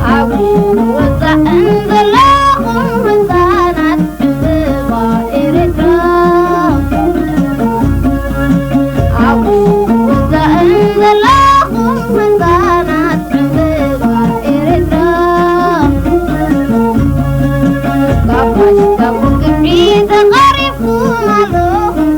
ኣብ ወጻእን ዘለኹም ህጻናት ዕምባባ ኤርትራ፣ ኣብ ወጻእን ዘለኹም ህጻናት ዕምባባ ኤርትራ፣ ካብ ባሽ ካብ ግቢ ተቐሪብኩም ኣለኹም።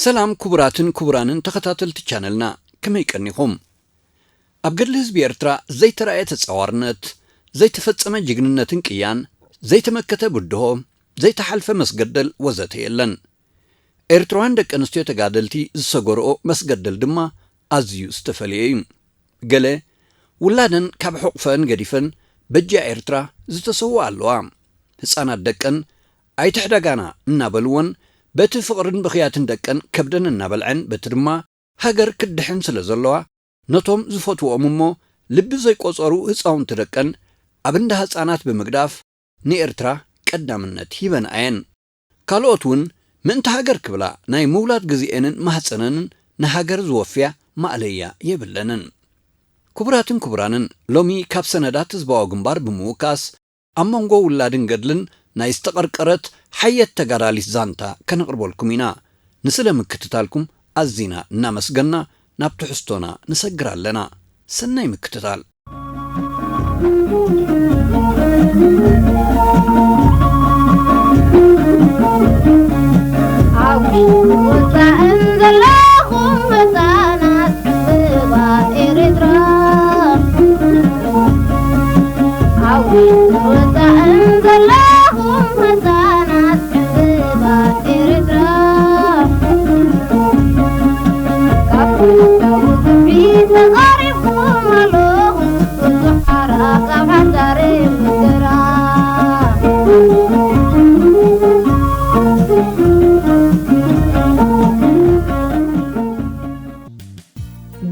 ሰላም ክቡራትን ክቡራንን ተኸታተልቲ ቻነልና፣ ከመይ ቀኒኹም? ኣብ ገድሊ ህዝቢ ኤርትራ ዘይተራእየ ተጻዋርነት፣ ዘይተፈጸመ ጅግንነትን ቅያን፣ ዘይተመከተ ብድሆ፣ ዘይተሓልፈ መስገደል ወዘተ የለን። ኤርትራውያን ደቂ ኣንስትዮ ተጋደልቲ ዝሰገርኦ መስገደል ድማ ኣዝዩ ዝተፈልየ እዩ። ገለ ውላደን ካብ ሕቑፈን ገዲፈን በጃ ኤርትራ ዝተሰውኣ ኣለዋ። ህጻናት ደቀን ኣይትሕደጋና እናበልወን በቲ ፍቕርን ብኽያትን ደቀን ከብደን እናበልዐን በቲ ድማ ሃገር ክትድሕን ስለ ዘለዋ ነቶም ዝፈትውኦም እሞ ልቢ ዘይቆጸሩ ህጻውንቲ ደቀን ኣብ እንዳ ህጻናት ብምግዳፍ ንኤርትራ ቀዳምነት ሂበን ኣየን። ካልኦት እውን ምእንቲ ሃገር ክብላ ናይ ምውላድ ግዜኤንን ማህጸነንን ንሃገር ዝወፍያ ማእለያ የብለንን። ክቡራትን ክቡራንን፣ ሎሚ ካብ ሰነዳት ህዝባዊ ግንባር ብምውካስ ኣብ መንጎ ውላድን ገድልን ናይ ዝተቐርቀረት ሓየት ተጋዳሊት ዛንታ ከነቕርበልኩም ኢና። ንስለ ምክትታልኩም ኣዚና እናመስገና ናብ ትሕዝቶና ንሰግር ኣለና። ሰናይ ምክትታል። ኣብ ውሽጥን ወጻእን ዘለኹም ህጻናት ዕምባባ ኤርትራ፣ ኣብ ውሽጥን ወጻእን ዘለኹም ህጻናት ዕምባባ ኤርትራ፣ ካብ ኩሉ ግቢ ተቐሪብኩም ኣለኹም።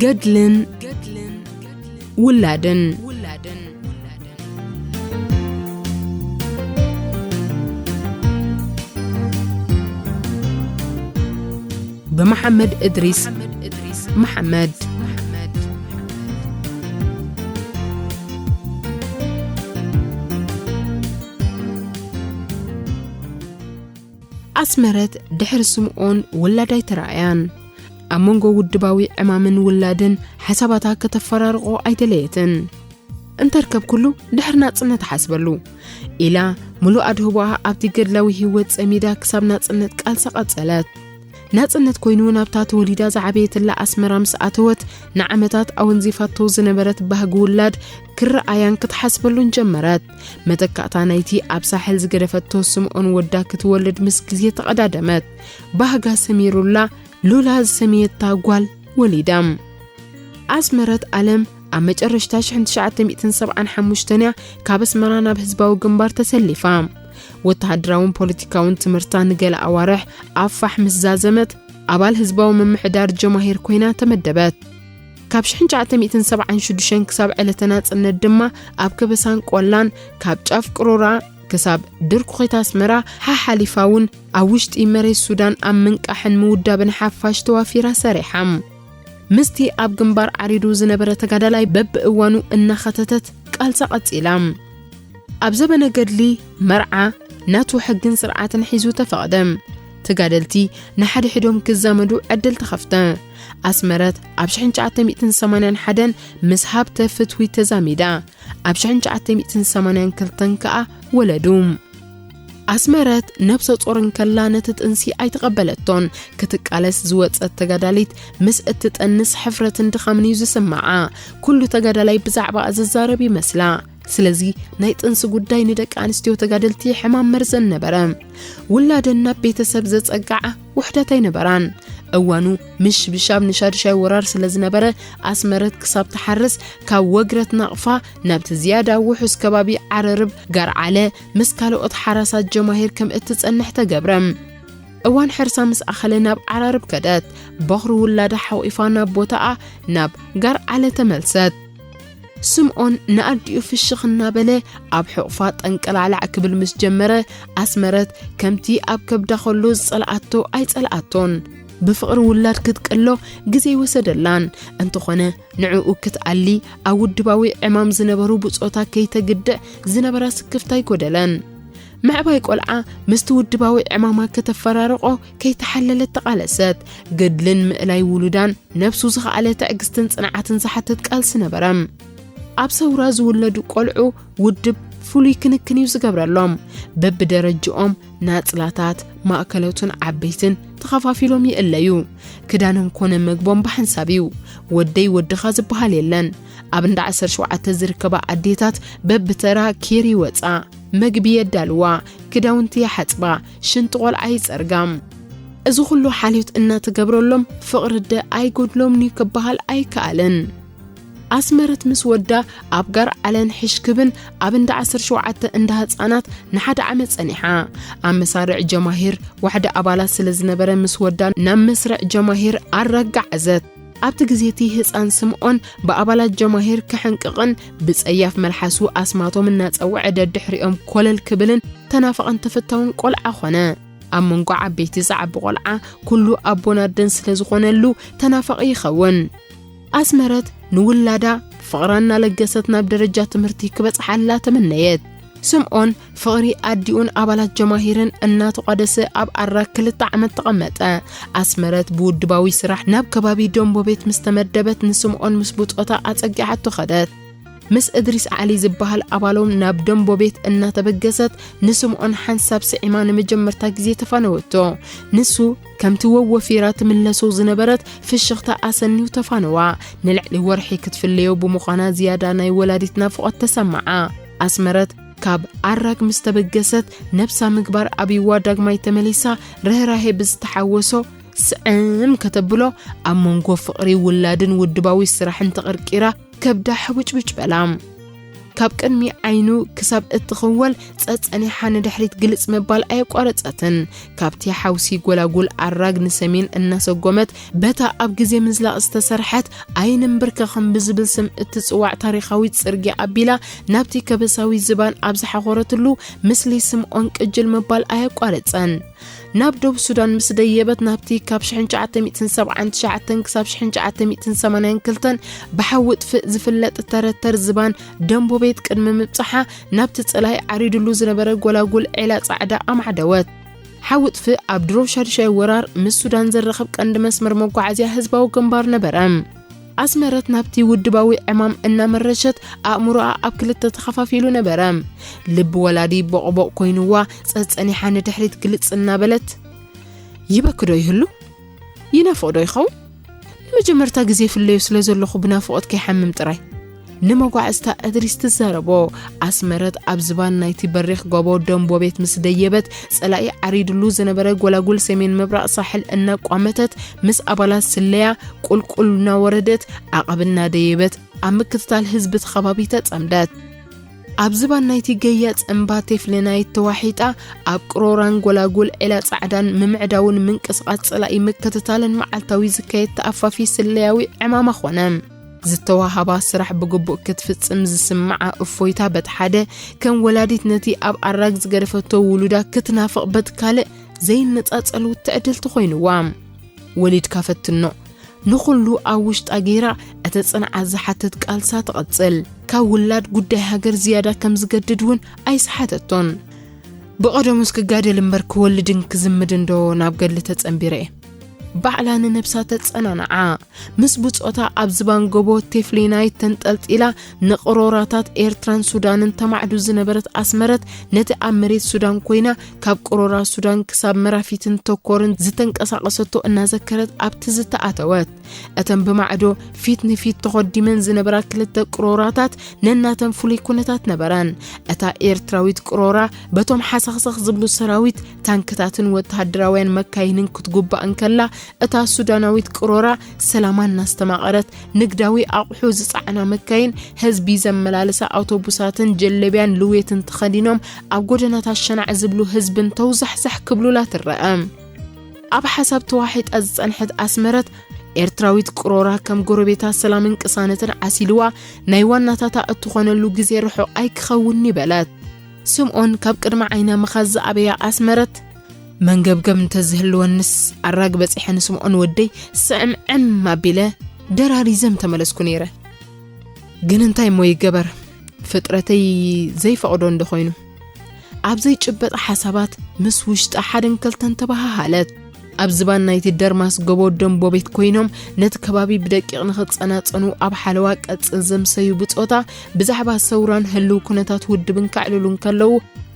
ገድልን ውላድን። ብመሓመድ እድሪስ መሓመድ። ኣስመረት ድሕሪ ስምኦን ውላድ ኣይተራእያን። ኣብ መንጎ ውድባዊ ዕማምን ውላድን ሓሳባታ ከተፈራርቖ ኣይደለየትን። እንተርከብኩሉ ድሕሪ ናጽነት እሓስበሉ ኢላ፣ ምሉእ ኣድህቦኣ ኣብቲ ገድላዊ ህይወት ጸሚዳ ክሳብ ናጽነት ቃልሳ ቀጸለት። ናጽነት ኮይኑ ናብታ ተወሊዳ ዝዓበየትላ ኣስመራ ምስ ኣተወት፣ ንዓመታት ኣወንዚፋቶ ዝነበረት ባህጊ ውላድ ክረኣያን ክትሓስበሉን ጀመረት። መተካእታ ናይቲ ኣብ ሳሕል ዝገደፈቶ ስምኦን ወዳ ክትወልድ ምስ ግዜ ተቐዳደመት። ባህጋ ሰሚሩላ፣ ሉላ ዝሰመየታ ጓል ወሊዳ። ኣስመረት ኣለም ኣብ መጨረሽታ ሽሕን ትሽዓተ ሚእትን ሰብዓን ሓሙሽተን እያ ካብ ኣስመራ ናብ ህዝባዊ ግንባር ተሰሊፋ። ወተሃደራውን ፖለቲካውን ትምህርታ ንገለ ኣዋርሕ ኣብ ፋሕ ምስ ዛዘመት፣ ኣባል ህዝባዊ ምምሕዳር ጀማሂር ኮይና ተመደበት። ካብ ሽሕን ትሽዓተ ሚእትን ሰብዓን ሽዱሽተን ክሳብ ዕለተ ናጽነት ድማ ኣብ ከበሳን ቆላን፣ ካብ ጫፍ ቅሮራ ክሳብ ድርኩኺት ኣስመራ ሓሓሊፋ እውን ኣብ ውሽጢ መሬት ሱዳን ኣብ ምንቃሕን ምውዳብን ሓፋሽ ተዋፊራ ሰሪሓ። ምስቲ ኣብ ግንባር ዓሪዱ ዝነበረ ተጋዳላይ በብእዋኑ እናኸተተት ቃልሳ ቀጺላ። ኣብ ዘበነ ገድሊ መርዓ ናቱ ሕግን ስርዓትን ሒዙ ተፈቕደ። ተጋደልቲ ንሓድሕዶም ክዛመዱ ዕድል ተኸፍተ። ኣስመረት ኣብ ሽሕን ትሽዓተ ሚእትን ሰማንያን ሓደን ምስ ሃብተ ፍትዊ ተዛሚዳ። ኣብ ሽሕን ትሽዓተ ሚእትን ሰማንያን ክልተን ከኣ ወለዱ። ኣስመረት ነብሰ ጾር እንከላ ነቲ ጥንሲ ኣይተቐበለቶን። ክትቃለስ ዝወጸት ተጋዳሊት ምስ እትጠንስ ሕፍረትን ድኻምን እዩ ዝስምዓ። ኩሉ ተጋዳላይ ብዛዕባኣ ዝዛረብ ይመስላ። ስለዚ ናይ ጥንሲ ጉዳይ ንደቂ ኣንስትዮ ተጋደልቲ ሕማም መርዘን ነበረ። ውላደን ናብ ቤተሰብ ዘጸግዓ ውሕዳት ኣይነበራን። እዋኑ ምሽብሻብ ንሻድሻይ ወራር ስለ ዝነበረ፣ ኣስመረት ክሳብ ትሓርስ ካብ ወግረት ናቕፋ ናብቲ ዝያዳ ውሑስ ከባቢ ዓረርብ ጋርዓለ ምስ ካልኦት ሓራሳት ጀማሂር ከም እትጸንሕ ተገብረ። እዋን ሕርሳ ምስ ኣኸለ ናብ ዓራርብ ከደት። በኹሪ ውላዳ ሓቒፋ ናብ ቦታኣ ናብ ጋርዓለ ተመልሰት። ስምኦን ንኣዲኡ ፍሽኽ እናበለ ኣብ ሕቑፋ ጠንቀላዕላዕ ክብል ምስ ጀመረ፣ ኣስመረት ከምቲ ኣብ ከብዳ ከሎ ዝጸልኣቶ ኣይጸልኣቶን። ብፍቕሪ ውላድ ክትቅሎ ግዜ ይወሰደላን። እንተኾነ ንዕኡ ክትኣሊ ኣብ ውድባዊ ዕማም ዝነበሩ ብጾታ ከይተግድዕ ዝነበራ ስክፍታ ኣይጎደለን። ምዕባይ ቆልዓ ምስቲ ውድባዊ ዕማማ ከተፈራርቖ ከይተሓለለት ተቓለሰት። ገድልን ምእላይ ውሉዳን ነብሱ ዝኸኣለ ትዕግስትን ጽንዓትን ዝሓትት ቃልሲ ነበረ። ኣብ ሰውራ ዝውለዱ ቆልዑ ውድብ ፍሉይ ክንክን እዩ ዝገብረሎም። በብደረጅኦም ናጽላታት፣ ማእከሎትን ዓበይትን ተኸፋፊሎም ይእለዩ። ክዳኖም ኮነ መግቦም ብሓንሳብ እዩ። ወደይ ወድኻ ዝበሃል የለን። ኣብ እንዳ ዓሰርተ ሸውዓተ ዝርከባ ኣዴታት በብተራ ኬር ይወጻ፣ መግቢ የዳልዋ፣ ክዳውንቲ ይሓጽባ፣ ሽንቲ ቆልዓ ይጸርጋ። እዚ ኩሉ ሓልዮት እናተገብረሎም ፍቕሪ ኣደ ኣይጎድሎምን እዩ ክበሃል ኣይከኣልን። ኣስመረት ምስ ወዳ ኣብ ጋር ዓለን ሕሽክብን ኣብ እንዳ ዓሰርተ ሸውዓተ እንዳ ህጻናት ንሓደ ዓመት ጸኒሓ። ኣብ መሳርዕ ጀማሂር ዋሕዲ ኣባላት ስለ ዝነበረ ምስ ወዳ ናብ መስርዕ ጀማሂር ኣረጋዓዘት። ኣብቲ ግዜ እቲ ህጻን ስምኦን ብኣባላት ጀማሂር ክሕንቅቕን ብጸያፍ መልሓሱ ኣስማቶም እናጸውዐ ደድሕሪኦም ኮለል ክብልን ተናፋቕን ተፈታውን ቆልዓ ኾነ። ኣብ መንጎ ዓበይቲ ዝዓቢ ቆልዓ ኩሉ ኣቦን ኣደን ስለ ዝኾነሉ ተናፋቒ ይኸውን። ኣስመረት ንውላዳ ፍቕራ እናለገሰት ናብ ደረጃ ትምህርቲ ክበጽሓላ ተመነየት። ስምኦን ፍቕሪ ኣዲኡን ኣባላት ጀማሂርን እናተቋደሰ ኣብ ኣራግ ክልተ ዓመት ተቐመጠ። ኣስመረት ብውድባዊ ስራሕ ናብ ከባቢ ደንቦ ቤት ምስ ተመደበት ንስምኦን ምስ ብጾታ ኣጸጊዓቶ ኸደት። ምስ እድሪስ ዓሊ ዝበሃል ኣባሎም ናብ ደንቦ ቤት እናተበገሰት ንስምኦን ሓንሳብ ስዒማ ንመጀመርታ ግዜ ተፋነወቶ። ንሱ ከምቲ ወወፊራ ትምለሶ ዝነበረት ፍሽኽታ ኣሰንዩ ተፋነዋ። ንልዕሊ ወርሒ ክትፍለዮ ብምዃና ዝያዳ ናይ ወላዲት ናፍቖት ተሰምዓ። ኣስመረት ካብ ኣራግ ምስ ተበገሰት ነብሳ ምግባር ኣብይዋ ዳግማይ ተመሊሳ ርህራሄ ብዝተሓወሶ ስዕም ከተብሎ ኣብ መንጎ ፍቕሪ ውላድን ውድባዊ ስራሕን ተቐርቂራ ከብዳ ሕውጭውጭ በላ። ካብ ቅድሚ ዓይኑ ክሳብ እትኽወል ጸጸኒሓ ንድሕሪት ግልጽ ምባል ኣየቋረጸትን። ካብቲ ሓውሲ ጎላጉል ኣራግ ንሰሜን እናሰጎመት በታ ኣብ ግዜ ምዝላቕ ዝተሰርሐት ኣይንንብርከኽን ብዝብል ስም እትጽዋዕ ታሪኻዊት ጽርግያ ኣቢላ ናብቲ ከበሳዊ ዝባን ኣብ ዝሓኾረትሉ ምስሊ ስምኦን ቅጅል ምባል ኣየቋረጸን። ናብ ደቡብ ሱዳን ምስ ደየበት ናብቲ ካብ ሽሕን ትሽዓተ ሚእትን ሰብዓን ትሽዓተን ክሳብ ሽሕን ትሽዓተ ሚእትን ሰማንያን ክልተን ብሓዊ ጥፍእ ዝፍለጥ ተረተር ዝባን ደንቦ ቤት ቅድሚ ምብጻሓ ናብቲ ጽላይ ዓሪድሉ ዝነበረ ጎላጉል ዒላ ጻዕዳ ኣማዕደወት። ሓዊ ጥፍእ ኣብ ድሮ ሻድሻይ ወራር ምስ ሱዳን ዘራኽብ ቀንዲ መስመር መጓዓዝያ ህዝባዊ ግንባር ነበረ። ኣስመረት ናብቲ ውድባዊ ዕማም እናመረሸት ኣእምሮኣ ኣብ ክልተ ተኸፋፊሉ ነበረ። ልቢ ወላዲ ቦቕቦቕ ኮይንዋ ጸጸኒሓ ንድሕሪት ግልጽ እናበለት፣ ይበኪ ዶ ይህሉ? ይናፍቕ ዶ ይኸውን? ንመጀመርታ ግዜ ፍለዮ ስለ ዘለኹ ብናፍቖት ከይሓምም ጥራይ። ንመጓዕዝታ እድሪስ ትዛረቦ። ኣስመረት ኣብ ዝባን ናይቲ በሪኽ ጎቦ ደንቦ ቤት ምስ ደየበት፣ ጸላኢ ዓሪድሉ ዝነበረ ጎላጉል ሰሜን ምብራቕ ሳሕል እናቋመተት፣ ምስ ኣባላት ስለያ ቁልቁል እናወረደት፣ ዓቐብ እናደየበት፣ ኣብ ምክትታል ህዝቢ እቲ ከባቢ ተጸምደት። ኣብ ዝባን ናይቲ ገያጽ እምባ ቴፍሌናይት ተዋሒጣ፣ ኣብ ቅሮራን ጎላጉል ዒላ ጻዕዳን ምምዕዳውን ምንቅስቓስ ጸላኢ ምክትታልን መዓልታዊ ዝካየድ ተኣፋፊ ስለያዊ ዕማማ ኾነ። ዝተዋሃባ ስራሕ ብግቡእ ክትፍጽም ዝስምዓ እፎይታ በት ሓደ፣ ከም ወላዲት ነቲ ኣብ ኣራግ ዝገደፈቶ ውሉዳ ክትናፍቕ በት ካልእ ዘይነጻጸል ውትዕድልቲ ኮይንዋ። ወሊድካ ፈትኖ። ንኹሉ ኣብ ውሽጣ ገይራ እቲ ጽንዓት ዝሓትት ቃልሳ ትቐጽል። ካብ ውላድ ጉዳይ ሃገር ዝያዳ ከም ዝገድድ እውን ኣይሰሓተቶን። ብቐደሙስ ክጋደል እምበር ክወልድን ክዝምድን ዶ ናብ ገድሊ ተጸንቢረ እየ? ባዕላ ንነብሳ ተጸናንዓ። ምስ ብጾታ ኣብ ዝባን ጎቦ ቴፍሊናይት ተንጠልጢላ ንቅሮራታት ኤርትራን ሱዳንን ተማዕዱ ዝነበረት ኣስመረት፣ ነቲ ኣብ መሬት ሱዳን ኮይና ካብ ቅሮራ ሱዳን ክሳብ መራፊትን ተኮርን ዝተንቀሳቐሰቶ እናዘከረት ኣብ ትዝታ ኣተወት። እተን ብማዕዶ ፊት ንፊት ተኾዲመን ዝነበራ ክልተ ቅሮራታት ነናተን ፍሉይ ኩነታት ነበረን። እታ ኤርትራዊት ቅሮራ በቶም ሓሰኽሰኽ ዝብሉ ሰራዊት፣ ታንክታትን ወተሃደራውያን መካይንን ክትጉባእ እንከላ፣ እታ ሱዳናዊት ቅሮራ ሰላማ እናስተማቐረት፣ ንግዳዊ ኣቑሑ ዝጸዓና መካይን፣ ህዝቢ ዘመላልሳ ኣውቶቡሳትን ጀለብያን ልዌትን ተኸዲኖም ኣብ ጎደናታት ሸናዕ ዝብሉ ህዝብን ተውዛሕዛሕ ክብሉላ ትረአ። ኣብ ሓሳብ ተዋሒጣ ዝጸንሐት ኣስመረት፣ ኤርትራዊት ቅሮራ ከም ጎረቤታ ሰላምን ቅሳነትን ዓሲልዋ፣ ናይ ዋናታታ እትኾነሉ ግዜ ርሑቕ ኣይክኸውን'ዩ በለት። ስምኦን ካብ ቅድሚ ዓይና ምኻዝ ዝኣበያ ኣስመረት፣ መንገብገብ እንተዝህልወንስ ኣራግ በጺሐ ንስምኦን ወደይ ስዕምዕም ኣቢለ ደራሪዘ ምተመለስኩ ነይረ። ግን እንታይ እሞ ይገበር፣ ፍጥረተይ ዘይፈቕዶ እንዶ ኮይኑ። ኣብ ዘይጭበጥ ሓሳባት ምስ ውሽጣ ሓደን ከልተን ተበሃሃለት። ኣብ ዝባን ናይቲ ደርማስ ጎቦ ደንቦ ቤት ኮይኖም ነቲ ከባቢ ብደቂቕ ንኽጸናጸኑ ኣብ ሓለዋ ቀጽን ዘምሰዩ ብጾታ ብዛዕባ ሰውራን ህልው ኩነታት ውድብን ከዕልሉ እንከለዉ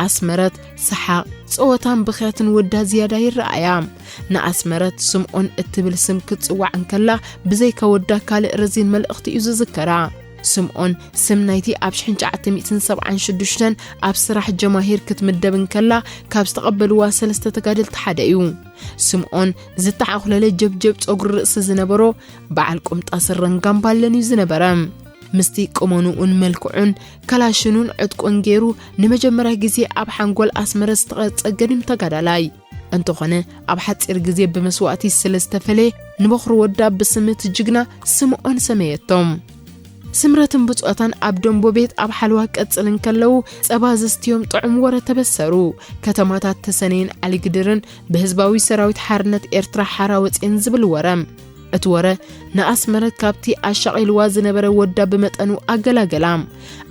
ኣስመረት ሰሓቕ፣ ጸወታን ብኽያትን ወዳ ዝያዳ ይረኣያ። ንኣስመረት ስምኦን እትብል ስም ክትጽዋዕ እንከላ ብዘይካ ወዳ ካልእ ረዚን መልእኽቲ እዩ ዝዝከራ። ስምኦን ስም ናይቲ ኣብ ሽሕን ትሽዓተ ሚእትን ሰብዓን ሽዱሽተን ኣብ ስራሕ ጀማሂር ክትምደብ እንከላ ካብ ዝተቐበልዋ ሰለስተ ተጋደልቲ ሓደ እዩ። ስምኦን ዝተዓኹለለ ጀብጀብ ጸጉሪ ርእሲ ዝነበሮ በዓል ቁምጣ ስረን ጋምባለን እዩ ዝነበረ። ምስቲ ቁመንኡን መልክዑን ከላሽኑን ዕጥቁን ገይሩ ንመጀመርያ ግዜ ኣብ ሓንጎል ኣስመረት ዝተቐርጸ ገዲም ተጋዳላይ። እንተኾነ ኣብ ሓጺር ግዜ ብመስዋእቲ ስለ ዝተፈለየ ንበኹሪ ወዳ ብስም እቲ ጅግና ስምኦን ሰመየቶም። ስምረትን ብጾታን ኣብ ደንቦ ቤት ኣብ ሓለዋ ቀጽል እንከለዉ ጸባ ዘስትዮም ጥዑም ወረ ተበሰሩ። ከተማታት ተሰነይን ዓሊግድርን ብህዝባዊ ሰራዊት ሓርነት ኤርትራ ሓራ ወጽየን ዝብል ወረ። እቲ ወረ ንኣስመረት ካብቲ ኣሻቒልዋ ዝነበረ ወዳ ብመጠኑ ኣገላገላ።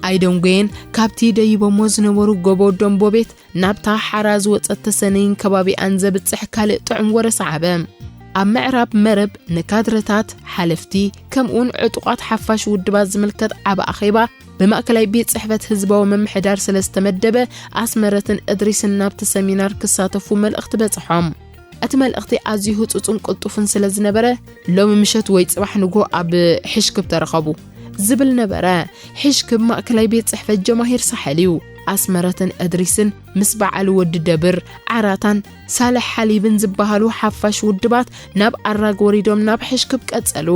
ኣይደንጎየን ካብቲ ደይቦሞ ዝነበሩ ጎቦ ደንቦ ቤት ናብታ ሓራ ዝወጸት ተሰነይን ከባቢኣን ዘብጽሕ ካልእ ጥዑም ወረ ሰዓበ። ኣብ ምዕራብ መረብ ንካድረታት፣ ሓለፍቲ፣ ከምኡውን ዕጡቓት ሓፋሽ ውድባት ዝምልከት ዓቢ ኣኼባ ብማእከላይ ቤት ጽሕፈት ህዝባዊ ምምሕዳር ስለ ዝተመደበ፣ ኣስመረትን እድሪስን ናብቲ ሰሚናር ክሳተፉ መልእኽቲ በጽሖም። እቲ መልእኽቲ ኣዝዩ ህጹጽን ቅልጡፍን ስለ ዝነበረ፣ "ሎሚ ምሸት ወይ ጽባሕ ንግሆ ኣብ ሕሽክብ ተረኸቡ" ዝብል ነበረ። ሕሽክብ ማእከላይ ቤት ጽሕፈት ጀማሂር ሳሕል እዩ። ኣስመረትን እድሪስን ምስ በዓል ወዲ ደብር፣ ዓራታን ሳልሕ ሓሊብን ዝበሃሉ ሓፋሽ ውድባት ናብ ኣራግ ወሪዶም ናብ ሕሽክብ ቀጸሉ።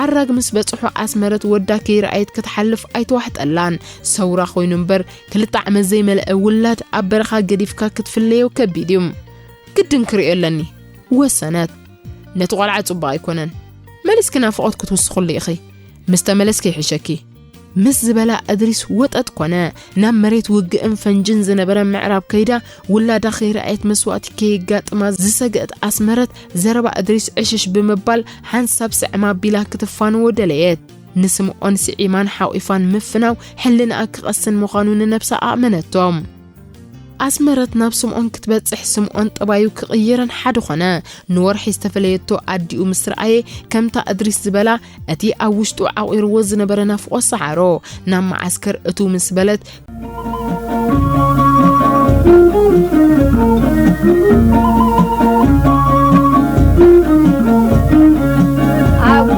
ኣራግ ምስ በጽሑ ኣስመረት ወዳ ከይረኣየት ክትሓልፍ ኣይተዋሕጠላን። ሰውራ ኮይኑ እምበር ክልተ ዓመት ዘይመልአ ውላድ ኣብ በረኻ ገዲፍካ ክትፍለዮ ከቢድ እዩ። ግድን ክርእዮ ኣለኒ ወሰነት። ነቲ ቆልዓ ጽቡቕ ኣይኮነን። መሊስኪ ናፍቖት ክትውስኽሉ ኢኺ። ምስ ተመለስኪ ይሕሸኪ። ምስ ዝበላ እድሪስ ወጠጥ ኮነ። ናብ መሬት ውግእን ፈንጅን ዝነበረ ምዕራብ ከይዳ ውላዳ ከይረኣየት መስዋእቲ ከየጋጥማ ዝሰገእት ኣስመረት ዘረባ እድሪስ ዕሽሽ ብምባል ሓንሳብ ስዕም ኣቢላ ክትፋንዎ ደለየት። ንስምኦን ስዒማን ሓቒፋን ምፍናው ሕልናኣ ክቐስን ምዃኑ ንነብሳ ኣእመነቶ። ኣስመረት ናብ ስምኦን ክትበጽሕ ስምኦን ጠባዩ ክቕይርን ሓደ ኾነ። ንወርሒ ዝተፈለየቶ ኣዲኡ ምስ ረኣየ ከምታ እድሪስ ዝበላ እቲ ኣብ ውሽጡ ዓቑርዎ ዝነበረ ናፍቖት ሰዓሮ። ናብ መዓስከር እትው ምስ በለት ኣብ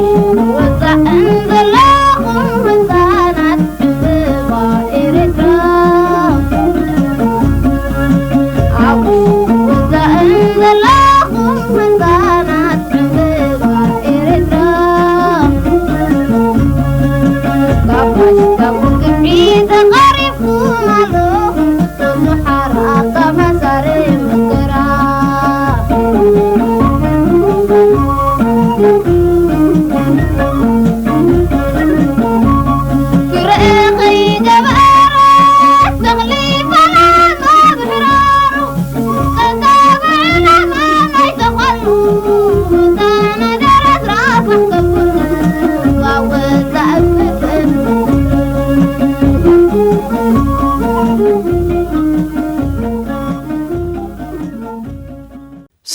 ወጻእን ዘለኹም ህጻናት ህዝባ ኤርትራ፣ ኣብ ወጻእን ዘለኹም ህጻናት ህዝባ ኤርትራ፣ ካብ ፋሽስታዊ ግፍዒ ተቓሪፍኩም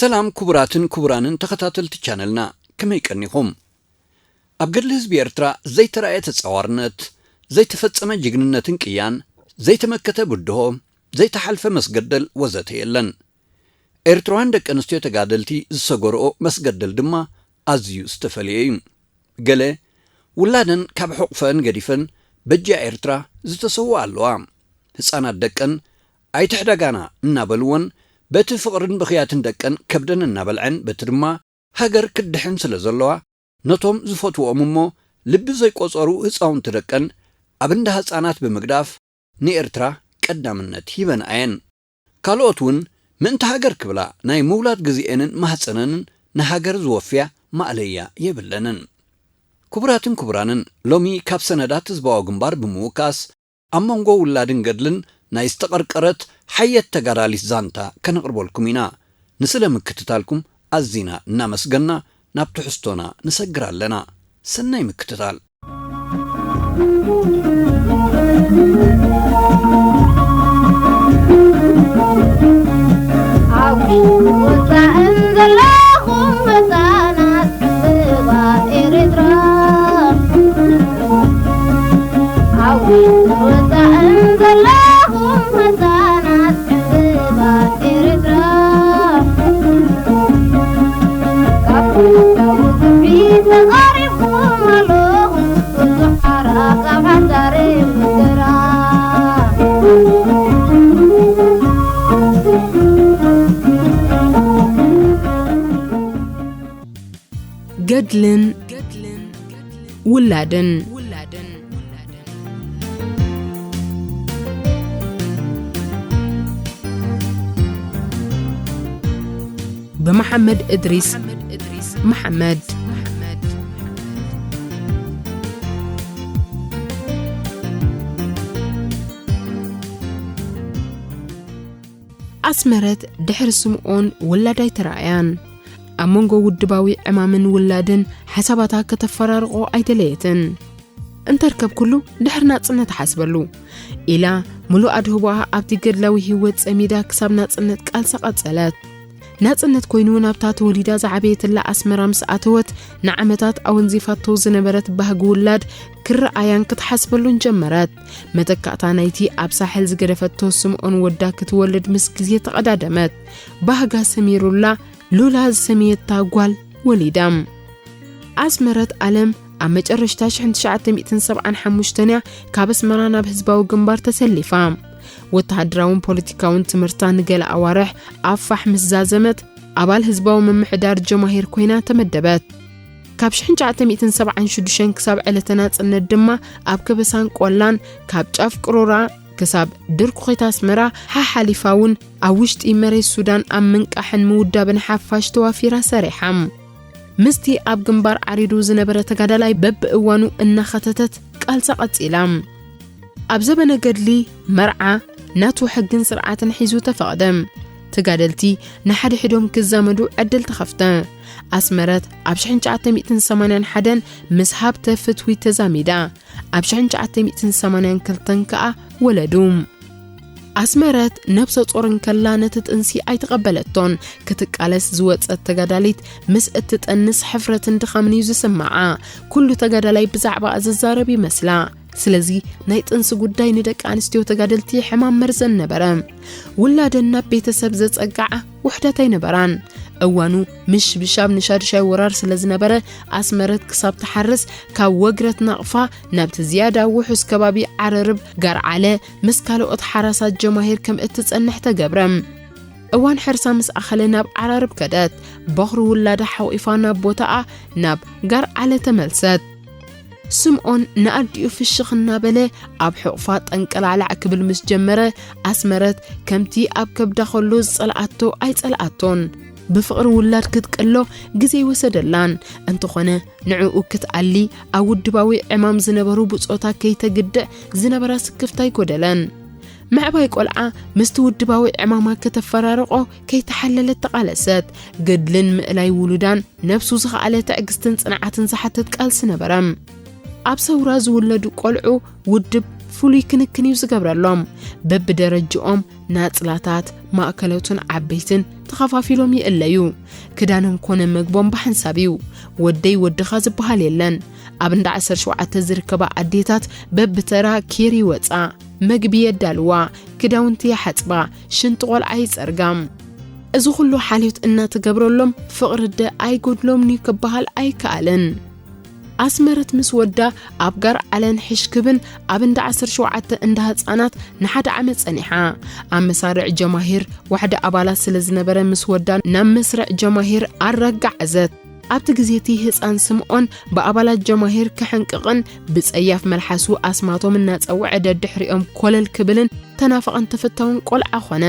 ሰላም ክቡራትን ክቡራንን ተኸታተልቲ ቻነልና፣ ከመይ ቀኒኹም? ኣብ ገድሊ ህዝቢ ኤርትራ ዘይተራእየ ተጻዋርነት፣ ዘይተፈጸመ ጅግንነትን ቅያን፣ ዘይተመከተ ብድሆ፣ ዘይተሓልፈ መስገደል ወዘተ የለን። ኤርትራውያን ደቂ ኣንስትዮ ተጋደልቲ ዝሰገርኦ መስገደል ድማ ኣዝዩ ዝተፈልየ እዩ። ገለ ውላደን ካብ ሕቑፈን ገዲፈን በጃ ኤርትራ ዝተሰውኣ ኣለዋ። ህጻናት ደቀን ኣይትሕደጋና እናበልወን በቲ ፍቕርን ብኽያትን ደቀን ከብደን እናበልዐን በቲ ድማ ሃገር ክትድሕን ስለ ዘለዋ ነቶም ዝፈትውኦም እሞ ልቢ ዘይቆጸሩ ህጻውንቲ ደቀን ኣብ እንዳ ህጻናት ብምግዳፍ ንኤርትራ ቀዳምነት ሂበን ኣየን። ካልኦት እውን ምእንቲ ሃገር ክብላ ናይ ምውላድ ግዜኤንን ማህጸነንን ንሃገር ዝወፍያ ማእለያ የብለንን። ክቡራትን ክቡራንን፣ ሎሚ ካብ ሰነዳት ህዝባዊ ግንባር ብምውካስ ኣብ መንጎ ውላድን ገድልን ናይ ዝተቐርቀረት ሓየት ተጋዳሊት ዛንታ ከነቕርበልኩም ኢና። ንስለ ምክትታልኩም ኣዚና እናመስገና ናብ ትሕዝቶና ንሰግር ኣለና። ሰናይ ምክትታል። ኣብ ውጻእን ዘለኹም ህጻናት ዕምባባ ኤርትራ፣ ኣብ ውጻእን ዘለኹም ህጻናት ዕምባባ ኤርትራ፣ ካብ ኩሉ ግፍዒ ተቐሪብኩም ኣለኹም፣ ብዙሕ ሓራ ካብ ሓዳር ምድራ። ገድልን ውላድን። ብመሓመድ እድሪስ መሓመድ። ኣስመረት ድሕሪ ስምኦን ውላድ ኣይተራእያን። ኣብ መንጎ ውድባዊ ዕማምን ውላድን ሓሳባታ ከተፈራርቖ ኣይደለየትን። እንተርከብኩሉ ድሕሪ ናጽነት እሓስበሉ ኢላ፣ ምሉእ ኣድህቦኣ ኣብቲ ገድላዊ ህይወት ጸሚዳ ክሳብ ናጽነት ቃልሳ ቀጸለት። ናጽነት ኮይኑ ናብታ ተወሊዳ ዝዓበየትላ ኣስመራ ምስ ኣተወት፣ ንዓመታት ኣወንዚፋቶ ዝነበረት ባህጊ ውላድ ክረኣያን ክትሓስበሉን ጀመረት። መተካእታ ናይቲ ኣብ ሳሕል ዝገደፈቶ ስምኦን ወዳ ክትወልድ ምስ ግዜ ተቐዳደመት። ባህጋ ሰሚሩላ፣ ሉላ ዝሰመየታ ጓል ወሊዳ። ኣስመረት ኣለም ኣብ መጨረሽታ ሽሕን ትሽዓተ ሚእትን ሰብዓን ሓሙሽተን እያ ካብ ኣስመራ ናብ ህዝባዊ ግንባር ተሰሊፋ። ወተሃደራውን ፖለቲካውን ትምህርታ ንገለ ኣዋርሕ ኣብ ፋሕ ምስ ዛዘመት፣ ኣባል ህዝባዊ ምምሕዳር ጀማሂር ኮይና ተመደበት። ካብ ሽሕን ትሽዓተ ሚእትን ሰብዓን ሽዱሽተን ክሳብ ዕለተ ናጽነት ድማ ኣብ ከበሳን ቆላን፣ ካብ ጫፍ ቅሮራ ክሳብ ድርኩኺት ኣስመራ ሓሓሊፋ እውን ኣብ ውሽጢ መሬት ሱዳን ኣብ ምንቃሕን ምውዳብን ሓፋሽ ተዋፊራ ሰሪሓ። ምስቲ ኣብ ግንባር ዓሪዱ ዝነበረ ተጋዳላይ በብእዋኑ እናኸተተት ቃልሳ ቀጺላ። ኣብ ዘበነ ገድሊ መርዓ ናቱ ሕግን ስርዓትን ሒዙ ተፈቕደ። ተጋደልቲ ንሓድሕዶም ክዛመዱ ዕድል ተኸፍተ። ኣስመረት ኣብ ሽሕን ትሽዓተ ሚእትን ሰማንያን ሓደን ምስ ሃብተ ፍትዊ ተዛሚዳ። ኣብ ሽሕን ትሽዓተ ሚእትን ሰማንያን ክልተን ከኣ ወለዱ። ኣስመረት ነብሰ ጾር እንከላ ነቲ ጥንሲ ኣይተቐበለቶን። ክትቃለስ ዝወጸት ተጋዳሊት ምስ እትጠንስ ሕፍረትን ድኻምን እዩ ዝስምዓ። ኩሉ ተጋዳላይ ብዛዕባኣ ዝዛረብ ይመስላ። ስለዚ ናይ ጥንሲ ጉዳይ ንደቂ ኣንስትዮ ተጋደልቲ ሕማም መርዘን ነበረ። ውላደን ናብ ቤተሰብ ዘጸግዓ ውሕዳት ኣይነበራን። እዋኑ ምሽብሻብ ንሻድሻይ ወራር ስለ ዝነበረ፣ ኣስመረት ክሳብ ትሓርስ ካብ ወግረት ናቕፋ ናብቲ ዝያዳ ውሑስ ከባቢ ዓረርብ ጋርዓለ ምስ ካልኦት ሓራሳት ጀማሂር ከም እትጸንሕ ተገብረ። እዋን ሕርሳ ምስ ኣኸለ ናብ ዓራርብ ከደት። በኹሪ ውላዳ ሓቒፋ ናብ ቦታኣ ናብ ጋርዓለ ተመልሰት። ስምኦን ንኣዲኡ ፍሽኽ እናበለ ኣብ ሕቑፋ ጠንቀላዕላዕ ክብል ምስ ጀመረ፣ ኣስመረት ከምቲ ኣብ ከብዳ ከሎ ዝጸልኣቶ ኣይጸልኣቶን። ብፍቕሪ ውላድ ክትቅሎ ግዜ ይወሰደላን። እንተኾነ ንዕኡ ክትኣሊ ኣብ ውድባዊ ዕማም ዝነበሩ ብጾታ ከይተግድዕ ዝነበራ ስክፍታ ኣይጎደለን። ምዕባይ ቆልዓ ምስቲ ውድባዊ ዕማማ ከተፈራርቖ ከይተሓለለት ተቓለሰት። ገድልን ምእላይ ውሉዳን ነብሱ ዝኸኣለ ትዕግስትን ጽንዓትን ዝሓትት ቃልሲ ነበረ። ኣብ ሰውራ ዝውለዱ ቆልዑ ውድብ ፍሉይ ክንክን እዩ ዝገብረሎም። በብደረጅኦም ናጽላታት፣ ማእከሎትን ዓበይትን ተኸፋፊሎም ይእለዩ። ክዳኖም ኮነ መግቦም ብሓንሳብ እዩ። ወደይ ወድኻ ዝበሃል የለን። ኣብ እንዳ ዓሰርተ ሸውዓተ ዝርከባ ኣዴታት በብተራ ኬር ይወጻ፣ መግቢ የዳልዋ፣ ክዳውንቲ ይሓጽባ፣ ሽንቲ ቆልዓ ይጸርጋ። እዚ ኩሉ ሓልዮት እናተገብረሎም ፍቕሪ ኣደ ኣይጎድሎምን እዩ ክበሃል ኣይከኣልን። ኣስመረት ምስ ወዳ ኣብ ጋር ዓለን ሕሽክብን ኣብ እንዳ ዓሰርተ ሸውዓተ እንዳ ህጻናት ንሓደ ዓመት ጸኒሓ። ኣብ መሳርዕ ጀማሂር ዋሕዲ ኣባላት ስለ ዝነበረ ምስ ወዳ ናብ መስርዕ ጀማሂር ኣራጋዓዘት። ኣብቲ ግዜ እቲ ህጻን ስምኦን ብኣባላት ጀማሂር ክሕንቅቕን ብጸያፍ መልሓሱ ኣስማቶም እናጸውዐ ደድሕሪኦም ኮለል ክብልን ተናፋቕን ተፈታውን ቆልዓ ኾነ።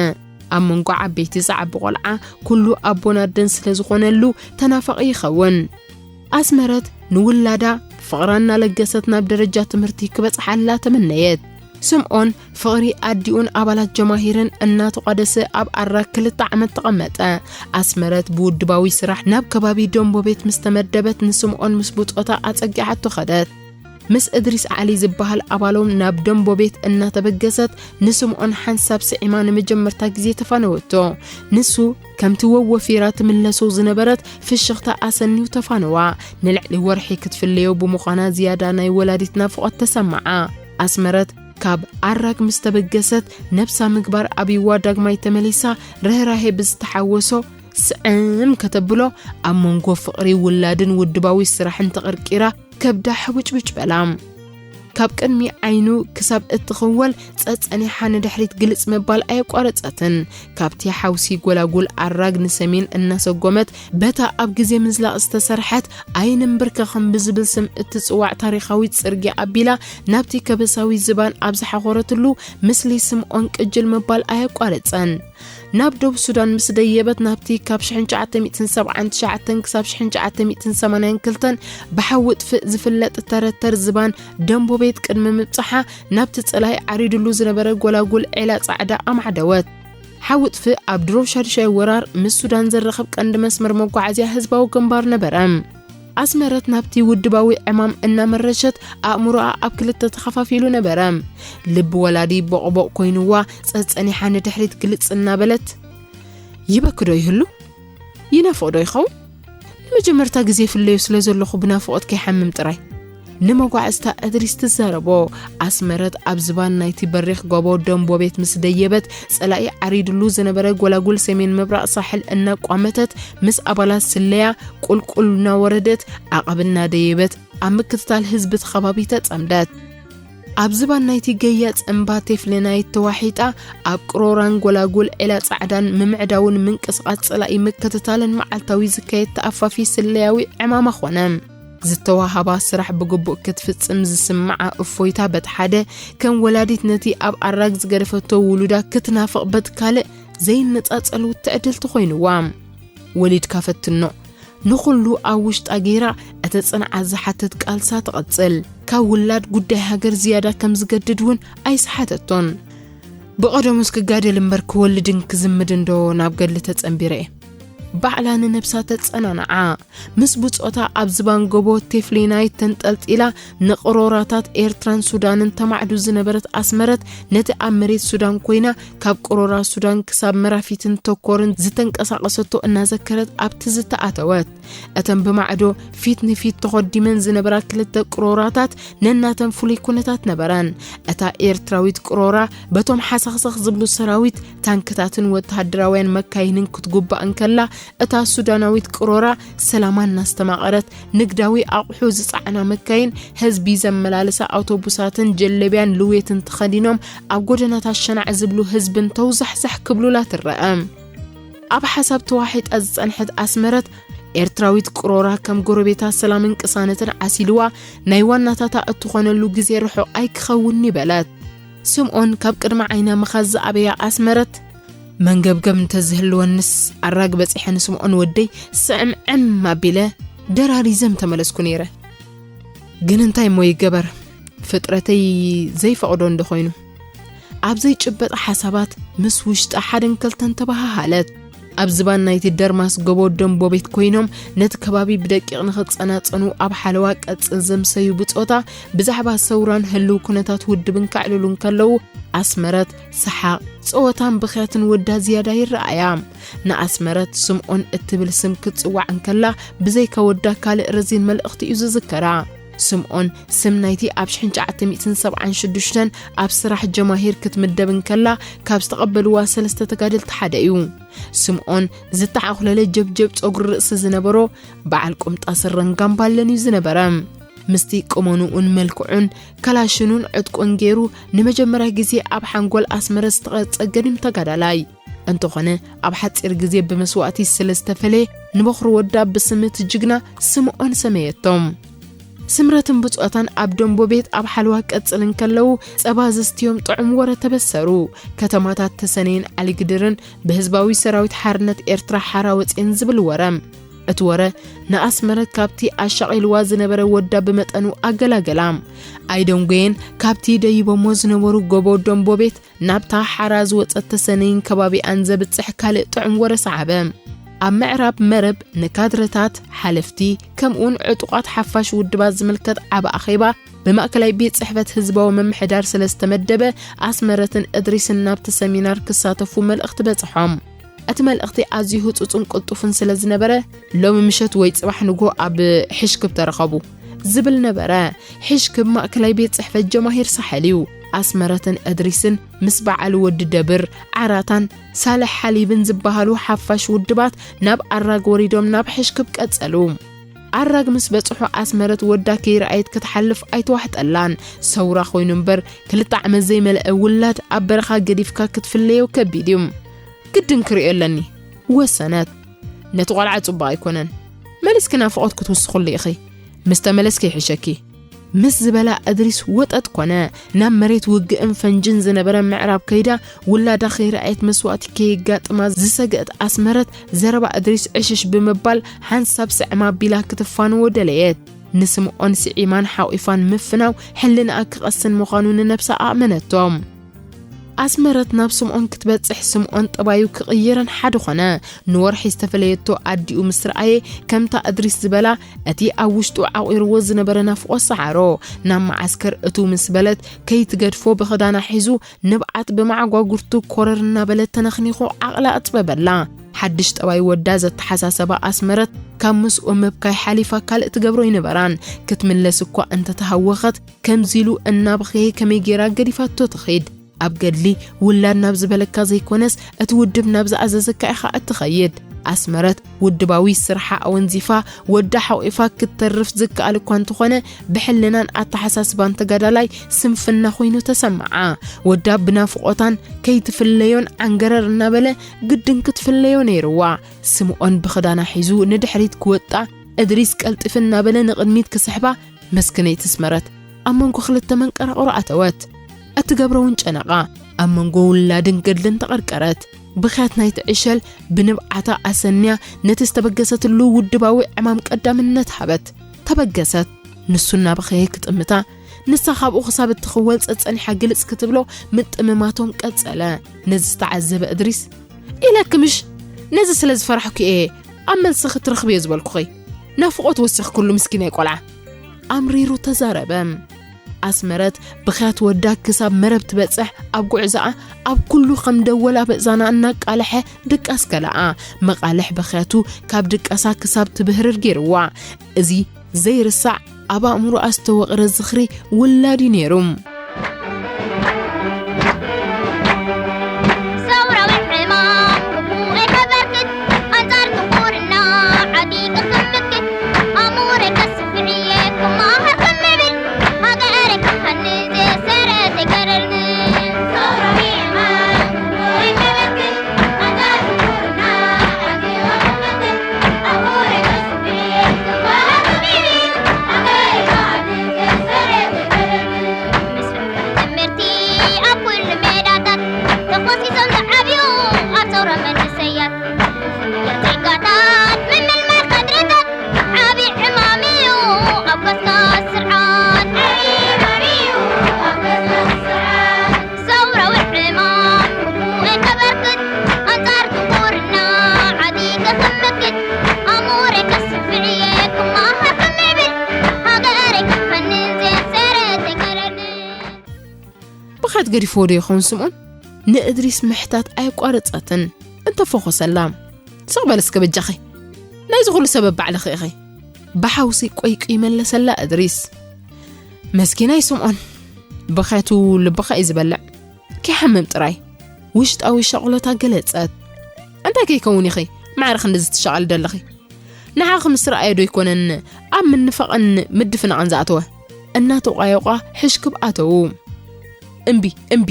ኣብ መንጎ ዓበይቲ ዝዓቢ ቆልዓ ኩሉ ኣቦን ኣደን ስለ ዝኾነሉ ተናፋቒ ይኸውን። ኣስመረት ንውላዳ ፍቕራ እናለገሰት ናብ ደረጃ ትምህርቲ ክበጽሓላ ተመነየት። ስምኦን ፍቕሪ ኣዲኡን ኣባላት ጀማሂርን እናተቋደሰ ኣብ ኣራግ ክልተ ዓመት ተቐመጠ። ኣስመረት ብውድባዊ ስራሕ ናብ ከባቢ ደንቦ ቤት ምስ ተመደበት ንስምኦን ምስ ብጾታ ኣጸጊዓቶ ኸደት። ምስ እድሪስ ዓሊ ዝበሃል ኣባሎም ናብ ደንቦ ቤት እናተበገሰት ንስምኦን ሓንሳብ ስዒማ ንመጀመርታ ግዜ ተፋነወቶ። ንሱ ከምቲ ወወፊራ ትምለሶ ዝነበረት ፍሽኽታ ኣሰንዩ ተፋነዋ። ንልዕሊ ወርሒ ክትፍለዮ ብምዃና ዝያዳ ናይ ወላዲት ናፍቖት ተሰምዓ። ኣስመረት ካብ ኣራግ ምስ ተበገሰት ነብሳ ምግባር ኣብይዋ ዳግማይ ተመሊሳ ርህራሄ ብዝተሓወሶ ስዕም ከተብሎ ኣብ መንጎ ፍቕሪ ውላድን ውድባዊ ስራሕን ተቐርቂራ ከብዳ ሕውጭውጭ በላ። ካብ ቅድሚ ዓይኑ ክሳብ እትኽወል ጸጸኒሓ ንድሕሪት ግልጽ ምባል ኣየቋረጸትን። ካብቲ ሓውሲ ጎላጉል ኣራግ ንሰሜን እናሰጎመት በታ ኣብ ግዜ ምዝላቕ ዝተሰርሐት ኣይንንብርከኽን ብዝብል ስም እትጽዋዕ ታሪኻዊት ጽርግያ ኣቢላ ናብቲ ከበሳዊ ዝባን ኣብ ዝሓኾረትሉ ምስሊ ስምኦን ቅጅል ምባል ኣየቋረጸን። ናብ ደቡብ ሱዳን ምስ ደየበት ናብቲ ካብ ሽሕን ትሽዓተ ሚእትን ሰብዓን ትሽዓተን ክሳብ ሽሕን ትሽዓተ ሚእትን ሰማንያን ክልተን ብሓዊ ጥፍእ ዝፍለጥ ተረተር ዝባን ደንቦ ቤት ቅድሚ ምብጻሓ ናብቲ ጸላኢ ዓሪድሉ ዝነበረ ጎላጉል ዒላ ጻዕዳ ኣማዕደወት። ሓዊ ጥፍእ ኣብ ድሮ ሻድሻይ ወራር ምስ ሱዳን ዘራኽብ ቀንዲ መስመር መጓዓዝያ ህዝባዊ ግንባር ነበረ። ኣስመረት ናብቲ ውድባዊ ዕማም እናመረሸት ኣእምሮኣ ኣብ ክልተ ተኸፋፊሉ ነበረ። ልቢ ወላዲ ቦቕቦቕ ኮይንዋ ጸጸኒሓ ንድሕሪት ግልጽ እናበለት፣ ይበኪ ዶ ይህሉ? ይናፍቕ ዶ ይኸውን? ንመጀመርታ ግዜ ፍለዮ ስለ ዘለኹ ብናፍቖት ከይሓምም ጥራይ። ንመጓዕዝታ እድሪስ ትዛረቦ። ኣስመረት ኣብ ዝባን ናይቲ በሪኽ ጎቦ ደንቦ ቤት ምስ ደየበት ጸላኢ ዓሪድሉ ዝነበረ ጎላጉል ሰሜን ምብራቕ ሳሕል እናቋመተት ምስ ኣባላት ስለያ ቁልቁል እናወረደት ዓቐብ እናደየበት ኣብ ምክትታል ህዝቢ እቲ ከባቢ ተጸምደት። ኣብ ዝባን ናይቲ ገያጽ እምባ ቴፍሌናይት ተዋሒጣ ኣብ ቅሮራን ጎላጉል ዒላ ጻዕዳን ምምዕዳውን ምንቅስቓስ ጸላኢ ምክትታልን መዓልታዊ ዝካየድ ተኣፋፊ ስለያዊ ዕማማ ኾነ። ዝተዋሃባ ስራሕ ብግቡእ ክትፍጽም ዝስምዓ እፎይታ በት ሓደ፣ ከም ወላዲት ነቲ ኣብ ኣራግ ዝገደፈቶ ውሉዳ ክትናፍቕ በት ካልእ ዘይነጻጸል ውትዕድልቲ ኮይንዋ። ወሊድካ ፈትኖ። ንኹሉ ኣብ ውሽጣ ገይራ እቲ ጽንዓት ዝሓትት ቃልሳ ትቐጽል። ካብ ውላድ ጉዳይ ሃገር ዝያዳ ከም ዝገድድ እውን ኣይሰሓተቶን። ብቐደሙስ ክጋደል እምበር ክወልድን ክዝምድን ዶ ናብ ገድሊ ተጸንቢረ እየ? ባዕላ ንነብሳ ተጸናንዓ። ምስ ብጾታ ኣብ ዝባን ጎቦ ቴፍሊናይት ተንጠልጢላ ንቅሮራታት ኤርትራን ሱዳንን ተማዕዱ ዝነበረት ኣስመረት ነቲ ኣብ መሬት ሱዳን ኮይና ካብ ቅሮራ ሱዳን ክሳብ መራፊትን ተኮርን ዝተንቀሳቐሰቶ እናዘከረት ኣብ ትዝታ ኣተወት። እተን ብማዕዶ ፊት ንፊት ተኾዲመን ዝነበራ ክልተ ቅሮራታት ነናተን ፍሉይ ኩነታት ነበረን። እታ ኤርትራዊት ቅሮራ በቶም ሓሰኽሰኽ ዝብሉ ሰራዊት፣ ታንክታትን ወተሃደራውያን መካይንን ክትጉባእ እንከላ፣ እታ ሱዳናዊት ቅሮራ ሰላማ እናስተማቐረት ንግዳዊ ኣቑሑ ዝጸዓና መካይን፣ ህዝቢ ዘመላልሳ ኣውቶቡሳትን ጀለብያን ልዌትን ተኸዲኖም ኣብ ጎደናታት ሸናዕ ዝብሉ ህዝብን ተውዛሕዛሕ ክብሉላ ትረአ። ኣብ ሓሳብ ተዋሒጣ ዝጸንሐት ኣስመረት፣ ኤርትራዊት ቅሮራ ከም ጎረቤታ ሰላምን ቅሳነትን ዓሲልዋ ናይ ዋናታታ እትኾነሉ ግዜ ርሑቕ ኣይክኸውን'ዩ በለት። ስምኦን ካብ ቅድሚ ዓይና ምኻዝ ዝኣበያ ኣስመረት፣ መንገብገብ እንተዝህልወንስ ኣራግ በጺሐ ንስምኦን ወደይ ስዕምዕም ኣቢለ ደራሪዘ ምተመለስኩ ነይረ። ግን እንታይ እሞ ይገበር፣ ፍጥረተይ ዘይፈቕዶ እንዶ ኾይኑ። ኣብ ዘይጭበጥ ሓሳባት ምስ ውሽጣ ሓደን ከልተን ተበሃሃለት። ኣብ ዝባን ናይቲ ደርማስ ጎቦ ደንቦ ቤት ኮይኖም ነቲ ከባቢ ብደቂቕ ንኽጸናጸኑ ኣብ ሓለዋ ቀጽን ዘምሰዩ ብጾታ ብዛዕባ ሰውራን ህልው ኩነታት ውድብን ከዕልሉ እንከለዉ ኣስመረት ሰሓቕ፣ ጸወታን ብኽያትን ወዳ ዝያዳ ይረኣያ። ንኣስመረት ስምኦን እትብል ስም ክትጽዋዕ እንከላ ብዘይካ ወዳ ካልእ ረዚን መልእኽቲ እዩ ዝዝከራ። ስምኦን ስም ናይቲ ኣብ ሽሕን ትሽዓተ ሚእትን ሰብዓን ሽዱሽተን ኣብ ስራሕ ጀማሂር ክትምደብ እንከላ ካብ ዝተቐበልዋ ሰለስተ ተጋደልቲ ሓደ እዩ። ስምኦን ዝተዓኹለለ ጀብጀብ ጸጉሪ ርእሲ ዝነበሮ በዓል ቁምጣ ስረን ጋምባለን እዩ ዝነበረ። ምስቲ ቁመንኡን መልክዑን ከላሽኑን ዕጥቁን ገይሩ ንመጀመርያ ግዜ ኣብ ሓንጎል ኣስመረ ዝተቐርጸ ገዲም ተጋዳላይ እንተኾነ ኣብ ሓጺር ግዜ ብመስዋእቲ ስለ ዝተፈለየ ንበኹሪ ወዳ ብስም እቲ ጅግና ስምኦን ሰመየቶም። ስምረትን ብጾታን ኣብ ደንቦ ቤት ኣብ ሓለዋ ቀጽል እንከለዉ ጸባ ዘስትዮም ጥዑም ወረ ተበሰሩ። ከተማታት ተሰነይን ዓሊግድርን ብህዝባዊ ሰራዊት ሓርነት ኤርትራ ሓራ ወጽየን ዝብል ወረ። እቲ ወረ ንኣስመረት ካብቲ ኣሻቒልዋ ዝነበረ ወዳ ብመጠኑ ኣገላገላ። ኣይደንጎየን ካብቲ ደይቦሞ ዝነበሩ ጎቦ ደንቦ ቤት ናብታ ሓራ ዝወጸት ተሰነይን ከባቢኣን ዘብጽሕ ካልእ ጥዑም ወረ ሰዓበ። ኣብ ምዕራብ መረብ ንካድረታት፣ ሓለፍቲ፣ ከምኡውን ዕጡቓት ሓፋሽ ውድባት ዝምልከት ዓቢ ኣኼባ ብማእከላይ ቤት ጽሕፈት ህዝባዊ ምምሕዳር ስለ ዝተመደበ ኣስመረትን እድሪስን ናብቲ ሰሚናር ክሳተፉ መልእኽቲ በጽሖም። እቲ መልእኽቲ ኣዝዩ ህጹጽን ቅልጡፍን ስለ ዝነበረ ሎሚ ምሸት ወይ ጽባሕ ንግሆ ኣብ ሕሽክብ ተረኸቡ ዝብል ነበረ። ሕሽክብ ማእከላይ ቤት ጽሕፈት ጀማሂር ሳሕል እዩ። ኣስመረትን እድሪስን ምስ በዓል ወዲ ደብር፣ ዓራታን ሳልሕ ሓሊብን ዝበሃሉ ሓፋሽ ውድባት ናብ ኣራግ ወሪዶም ናብ ሕሽክብ ቀጸሉ። ኣራግ ምስ በጽሑ ኣስመረት ወዳ ከይረኣየት ክትሓልፍ ኣይተዋሕጠላን። ሰውራ ኮይኑ እምበር ክልተ ዓመት ዘይመልአ ውላድ ኣብ በረኻ ገዲፍካ ክትፍለዮ ከቢድ እዩ። ግድን ክርእዮ ኣለኒ። ወሰነት። ነቲ ቆልዓ ጽቡቕ ኣይኮነን። መሊስኪ ናፍቖት ክትውስኽሉ ኢኺ። ምስ ተመለስኪ ይሕሸኪ። ምስ ዝበላ እድሪስ ወጠጥ ኮነ። ናብ መሬት ውግእን ፈንጅን ዝነበረ ምዕራብ ከይዳ ውላዳ ከይረኣየት መስዋእቲ ከየጋጥማ ዝሰገእት ኣስመረት ዘረባ እድሪስ ዕሽሽ ብምባል ሓንሳብ ስዕም ኣቢላ ክትፋንዎ ደለየት። ንስምኦን ስዒማን ሓቒፋን ምፍናው ሕልናኣ ክቐስን ምዃኑ ንነብሳ ኣእመነቶ። ኣስመረት ናብ ስምኦን ክትበጽሕ ስምኦን ጠባዩ ክቕይርን ሓደ ኾነ። ንወርሒ ዝተፈለየቶ ኣዲኡ ምስ ረኣየ ከምታ እድሪስ ዝበላ እቲ ኣብ ውሽጡ ዓቑርዎ ዝነበረ ናፍቖት ሰዓሮ። ናብ መዓስከር እትው ምስ በለት ከይትገድፎ ብኽዳና ሒዙ ንብዓት ብመዓጓጉርቱ ኮረር እናበለ ተነኽኒኹ ዓቕላ ኣጽበበላ። ሓድሽ ጠባይ ወዳ ዘተሓሳሰባ ኣስመረት ካብ ምስኡ ምብካይ ሓሊፋ ካልእ ትገብሮ ኣይነበራን። ክትምለስ እኳ እንተተሃወኸት ከምዚ ኢሉ እናበኸየ ከመይ ገይራ ገዲፋቶ ትኺድ? ኣብ ገድሊ ውላድ ናብ ዝበለካ ዘይኮነስ እቲ ውድብ ናብ ዝኣዘዘካ ኢኻ እትኸይድ። ኣስመረት ውድባዊ ስርሓ ኣወንዚፋ ወዳ ሓቑፋ ክትተርፍ ዝከኣል እኳ እንተኾነ ብሕልናን ኣተሓሳስባን ተጋዳላይ ስንፍና ኮይኑ ተሰምዓ። ወዳ ብናፍቖታን ከይትፍለዮን ዓንገረር እናበለ ግድን ክትፍለዮ ነይርዋ። ስምኦን ብኽዳና ሒዙ ንድሕሪት ክወጣ እድሪስ ቀልጥፍ እናበለ ንቕድሚት ክስሕባ መስክነይቲ ኣስመረት ኣብ መንጎ ክልተ መንቀራቕሮ ኣተወት። እትገብሮ እውን ጨነቓ። ኣብ መንጎ ውላድን ገድልን ተቐርቀረት። ብኽያት ናይቲ ዕሸል ብንብዓታ ኣሰንያ ነቲ ዝተበገሰትሉ ውድባዊ ዕማም ቀዳምነት ሃበት። ተበገሰት። ንሱ እናበኸየ ክጥምታ፣ ንሳ ካብኡ ክሳብ እትኽወል ጸጸኒሓ ግልጽ ክትብሎ ምጥምማቶም ቀጸለ። ነዚ ዝተዓዘበ እድሪስ፣ ኢለኪ ምሽ፣ ነዚ ስለ ዝፈራሕኩ እየ ኣብ መልሲ ክትረኽብዮ ዝበልኩኺ። ናፍቖት ወሲኽክሉ ምስኪናይ ቆልዓ። ኣምሪሩ ተዛረበ። ኣስመረት ብኽያት ወዳ ክሳብ መረብ ትበጽሕ ኣብ ጉዕዞኣ ኣብ ኩሉ ከም ደወል ኣብ ኣእዛና እናቃለሐ ድቃስ ከለኣ። መቓልሕ ብኽያቱ ካብ ድቃሳ ክሳብ ትብህርር ገይርዋ። እዚ ዘይርሳዕ ኣብ ኣእምሮኣ ዝተወቕረ ዝኽሪ ውላድ እዩ ነይሩ። ሰውራዊ ሕማም ክፉእ ከይተበርክት፣ ኣንጻር ድንቁርና ዓጢቕ ክምክት፣ ኣእምሮይ ከስፍሕ እየ ክመሃር ክምብል፣ ሃገረይ ክሃንጽ እየ ሰረት ከይገርር። ሰውራዊ ሕማም ክፉእ ከይተበርክት፣ ኣንጻር ድንቁርና ዓጢቕ ክምክት፣ ኣእምሮይ ከስፍሕ እየ ክመሃር ክምብል፣ ሃገረይ ክሃንጽ እየ ሰረት ከይገርር። ገዲፍዎ ዶ ይኸውን ስምኦን? ንእድሪስ ምሕታት ኣየቋረጸትን። እንተፈኾሰላ፣ ስቕ በል እስከ በጃኺ፣ ናይዚ ኩሉ ሰበብ ባዕልኺ ኢኺ። ብሓውሲ ቆይቁ ይመለሰላ እድሪስ። መስኪናይ ስምኦን፣ ብኸቱ ልብኻ እዩ ዝበልዕ። ከይሓምም ጥራይ። ውሽጣዊ ሻቕሎታ ገለጸት። እንታይ ከይከውን ኢኺ ማዕረ ክንድዚ ትሻቐሊ ደለኺ? ንዓኺ ምስ ረኣየ ዶ ኣይኮነን ኣብ ምንፋቕን ምድፍናቕን ዝኣተወ? እናተቋየቋ ሕሽክብ ኣተዉ። እምቢ፣ እምቢ፣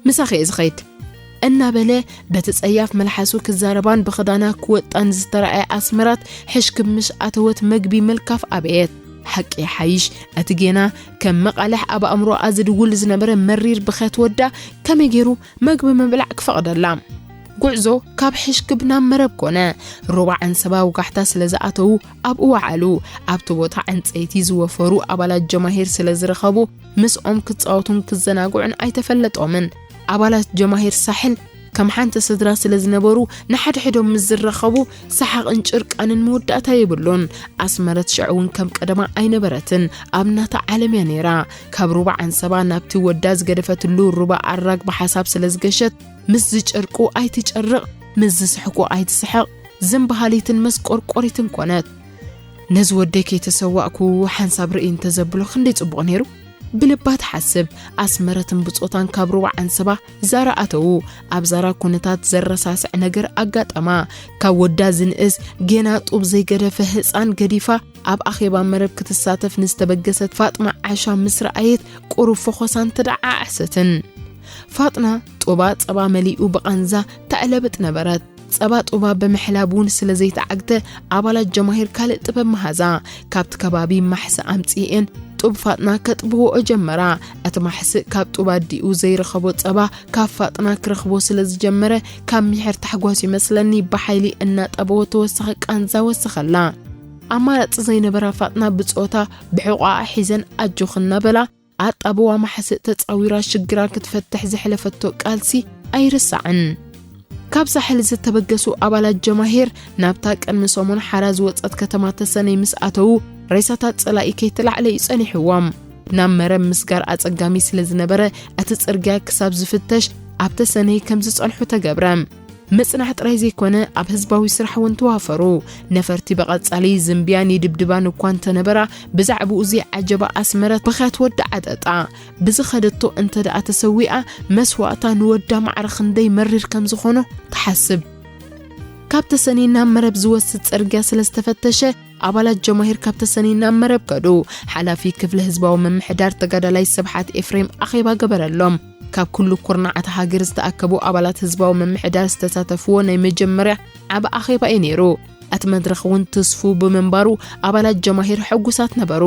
ምሳኺ እየ ዝኸይድ። እናበለ በቲ ጸያፍ መልሓሱ ክዛረባን ብኽዳና ክወጣን ዝተራእየ ኣስመራት ሕሽክብ ምስ ኣተወት መግቢ ምልካፍ ኣበየት። ሓቂ ይሓይሽ፣ እቲ ጌና ከም መቓልሕ ኣብ ኣእምሮኣ ዝድውል ዝነበረ መሪር ብኸት ወዳ ከመይ ገይሩ መግቢ ምብላዕ ክፈቕደላ? ጉዕዞ ካብ ሕሽክብ ናብ መረብ ኮነ። ሩባ ዓንሰባ ውጋሕታ ስለ ዝኣተዉ ኣብኡ ወዓሉ። ኣብቲ ቦታ ዕንጸይቲ ዝወፈሩ ኣባላት ጀማሂር ስለ ዝረኸቡ ምስኦም ክጻወቱን ክዘናግዑን ኣይተፈለጦምን። ኣባላት ጀማሂር ሳሕል ከም ሓንቲ ስድራ ስለ ዝነበሩ ንሓድሕዶም ምስ ዝረኸቡ ሰሓቕን ጭርቃንን መወዳእታ የብሉን። ኣስመረት ሽዑ እውን ከም ቀደማ ኣይነበረትን። ኣብ ናታ ዓለም እያ ነይራ። ካብ ሩባ ዓንሰባ ናብቲ ወዳ ዝገደፈትሉ ሩባ ኣራግ ብሓሳብ ስለ ዝገሸት ምስ ዝጨርቁ ኣይትጨርቕ፣ ምስ ዝስሕቁ ኣይትስሕቕ፣ ዝም በሃሊትን መስቆርቆሪትን ኮነት። ነዚ ወደይ ከይተሰዋእኩ ሓንሳብ ርእይ እንተዘብሎ ክንደይ ጽቡቕ ነይሩ። ብልባ ትሓስብ። ኣስመረትን ብጾታን ካብ ሩባ ዓንሰባ ዛራ ኣተዉ። ኣብ ዛራ ኩነታት ዘረሳስዕ ነገር ኣጋጠማ። ካብ ወዳ ዝንእስ ጌና ጡብ ዘይገደፈ ህጻን ገዲፋ ኣብ ኣኼባ መረብ ክትሳተፍ ንዝተበገሰት ፋጥማ ዓሻ ምስ ረኣየት ቁሩብ ፈኾሳን ተደዓዓሰትን። ፋጥና ጡባ ጸባ መሊኡ ብቓንዛ ተዕለብጥ ነበረት። ጸባ ጡባ ብምሕላብ እውን ስለ ዘይተዓግተ ኣባላት ጀማሂር ካልእ ጥበብ መሃዛ። ካብቲ ከባቢ ማሕሲ ኣምጺኤን ጡብ ፋጥና ከጥብዎኦ ጀመራ። እቲ ማሕስእ ካብ ጡብ ኣዲኡ ዘይረኸቦ ጸባ ካብ ፋጥና ክረኽቦ ስለ ዝጀመረ ካብ ሚሕር ታሕጓስ ይመስለኒ ብሓይሊ እናጠበወ ተወሰኸ ቃንዛ ወሰኸላ። ኣማራጺ ዘይነበራ ፋጥና ብጾታ ብሕቖኣ ሒዘን ኣጆኺ እናበላ ኣጣብዋ ማሕስእ ተጻዊራ ሽግራ ክትፈትሕ ዘሕለፈቶ ቃልሲ ኣይርሳዕን። ካብ ሳሕል ዝተበገሱ ኣባላት ጀማሂር ናብታ ቅድሚ ሰሙን ሓራ ዝወጸት ከተማ ተሰነይ ምስ ኣተዉ ሬሳታት ጸላኢ ከይተላዕለ እዩ ጸኒሕዎም። ናብ መረብ ምስጋር ኣጸጋሚ ስለ ዝነበረ እቲ ጽርግያ ክሳብ ዝፍተሽ ኣብ ተሰነይ ከም ዝጸንሑ ተገብረ። ምጽናሕ ጥራይ ዘይኮነ ኣብ ህዝባዊ ስራሕ እውን ተዋፈሩ። ነፈርቲ ብቐጻሊ ዝንብያን ይድብድባን እኳ እንተነበራ ብዛዕባኡ ዘይዓጀባ ኣስመረት ብኽያት ወዳ ዓጠጣ። ብዝኸደቶ እንተ ደኣ ተሰዊኣ መስዋእታ ንወዳ ማዕረ ክንደይ መሪር ከም ዝኾኖ ትሓስብ። ካብ ተሰነይ ናብ መረብ ዝወስድ ጽርግያ ስለ ዝተፈተሸ ኣባላት ጀማሂር ካብ ተሰነይ ናብ መረብ ከዱ። ሓላፊ ክፍሊ ህዝባዊ ምምሕዳር ተጋዳላይ ስብሓት ኤፍሬም ኣኼባ ገበረሎም። ካብ ኩሉ ኩርናዓት ሃገር ዝተኣከቡ ኣባላት ህዝባዊ ምምሕዳር ዝተሳተፍዎ ናይ መጀመርያ ዓቢ ኣኼባ እዩ ነይሩ። እቲ መድረኽ እውን ትስፉ ብምንባሩ ኣባላት ጀማሂር ሕጉሳት ነበሩ።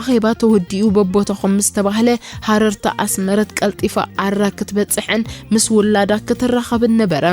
ኣኼባ ተወዲኡ በቦታኹም ምስ ተባህለ ሃረርታ ኣስመረት ቀልጢፋ ኣራ ክትበጽሕን ምስ ውላዳ ክትራኸብን ነበረ።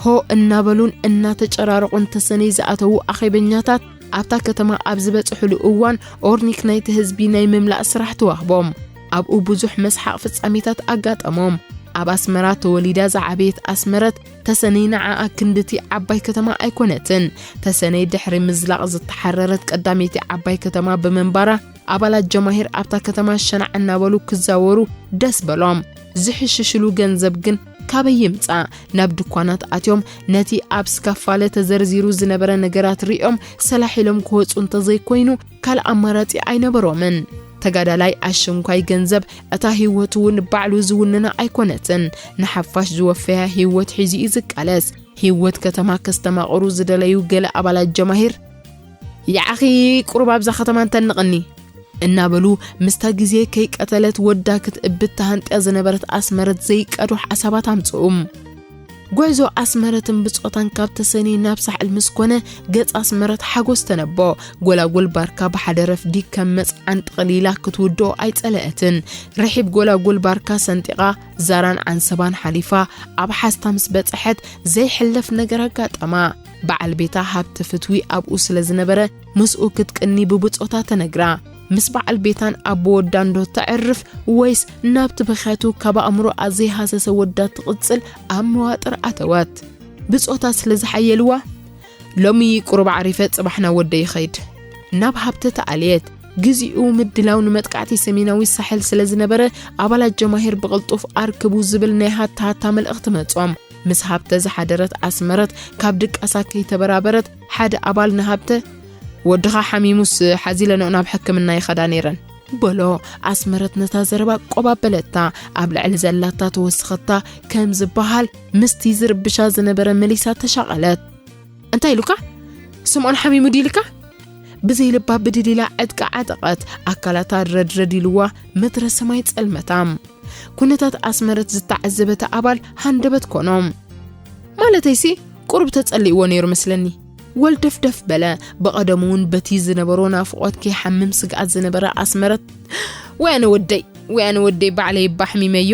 ሆ እናበሉን እናተጨራረቑን ተሰነይ ዝኣተዉ ኣኼበኛታት ኣብታ ከተማ ኣብ ዝበጽሕሉ እዋን ኦርኒክ ናይቲ ህዝቢ ናይ ምምላእ ስራሕ ተዋህቦም። ኣብኡ ብዙሕ መስሓቕ ፍጻሜታት ኣጋጠሞም። ኣብ ኣስመራ ተወሊዳ ዝዓበየት ኣስመረት ተሰነይ ንዓኣ ክንድቲ ዓባይ ከተማ ኣይኮነትን። ተሰነይ ድሕሪ ምዝላቕ ዝተሓረረት ቀዳመይቲ ዓባይ ከተማ ብምንባራ ኣባላት ጀማሂር ኣብታ ከተማ ሸናዕ እናበሉ ክዛወሩ ደስ በሎም። ዝሕሽሽሉ ገንዘብ ግን ካበይ ይምጻእ? ናብ ድኳናት ኣትዮም ነቲ ኣብ ስካፋለ ተዘርዚሩ ዝነበረ ነገራት ሪኦም ሰላሕ ኢሎም ክወጹ እንተዘይኮይኑ ካልእ ኣማራጺ ኣይነበሮምን። ተጋዳላይ ኣሸንኳይ ገንዘብ እታ ህይወቱ እውን ባዕሉ ዝውንና ኣይኮነትን። ንሓፋሽ ዝወፈያ ህይወት ሒዙ እዩ ዝቃለስ። ህይወት ከተማ ከስተማቕሩ ዝደለዩ ገለ ኣባላት ጀማሂር "ይዓኺ ቁሩብ ኣብዛ ከተማ እንተንቕኒ" እናበሉ ምስታ ግዜ ከይቀተለት ወዳ ክትእብድ ተሃንጥያ ዝነበረት ኣስመረት ዘይቀዱ ሓሳባት ኣምጽኡ። ጉዕዞ ኣስመረትን ብጾታን ካብ ተሰነይ ናብ ሳሕል ምስ ኮነ ገጽ ኣስመረት ሓጎስ ተነቦ። ጎላጉል ባርካ ብሓደ ረፍዲ ከም መጽዓን ጠቕሊላ ክትውድኦ ኣይጸለአትን። ርሒብ ጎላጉል ባርካ ሰንጢቓ ዛራን ዓንሰባን ሓሊፋ ኣብ ሓስታ ምስ በጽሐት ዘይሕለፍ ነገር ኣጋጠማ። በዓል ቤታ ሃብተ ፍትዊ ኣብኡ ስለ ዝነበረ ምስኡ ክትቅኒ ብብጾታ ተነግራ። ምስ በዓል ቤታን ኣቦ ወዳ እንዶ ተዕርፍ ወይስ ናብቲ ብኽያቱ ካብ ኣእምሮኣ ዘይሃሰሰ ወዳ ትቕጽል ኣብ መዋጥር ኣተወት። ብጾታ ስለ ዝሓየልዋ "ሎሚ ቁሩብ ዓሪፈ ጽባሕ ናብ ወደይ ይኸይድ" ናብ ሃብተ ተኣልየት። ግዜኡ ምድላው ንመጥቃዕቲ ሰሜናዊ ሳሕል ስለ ዝነበረ፣ ኣባላት ጀማሂር ብቕልጡፍ ኣርክቡ ዝብል ናይ ሃታ ሃታ መልእኽቲ መጾም። ምስ ሃብተ ዝሓደረት ኣስመረት ካብ ድቃሳ ከይተበራበረት፣ ሓደ ኣባል ንሃብተ፣ "ወድኻ ሓሚሙስ ሓዚለንኦ ናብ ሕክምና ይኸዳ ነይረን" በሎ። ኣስመረት ነታ ዘረባ ቆብ ኣበለታ። ኣብ ልዕሊ ዘላታ ተወስኸታ ከም ዝበሃል፣ ምስቲ ዝርብሻ ዝነበረ መሊሳ ተሻቐለት። "እንታይ ኢሉካ? ስምኦን ሓሚሙ ድዩ ኢልካ?" ብዘይ ልባ ብድድ ኢላ ዕጥቃ ዓጠቐት። ኣካላታ ረድረድ ኢልዋ፣ ምድረ ሰማይ ጸልመታ። ኩነታት ኣስመረት ዝተዓዘበ እቲ ኣባል ሃንደበት ኮኖ። "ማለተይሲ ቁሩብ ተጸሊእዎ ነይሩ መስለኒ" ወልደፍደፍ በለ። ብቐደሙ እውን በቲ ዝነበሮ ናፍቖት ከይሓምም ስግኣት ዝነበረ ኣስመረት፣ "ወይ ኣነ ወደይ፣ ወይ ኣነ ወደይ፣ ባዕለይ እባ ኣሕሚመዮ።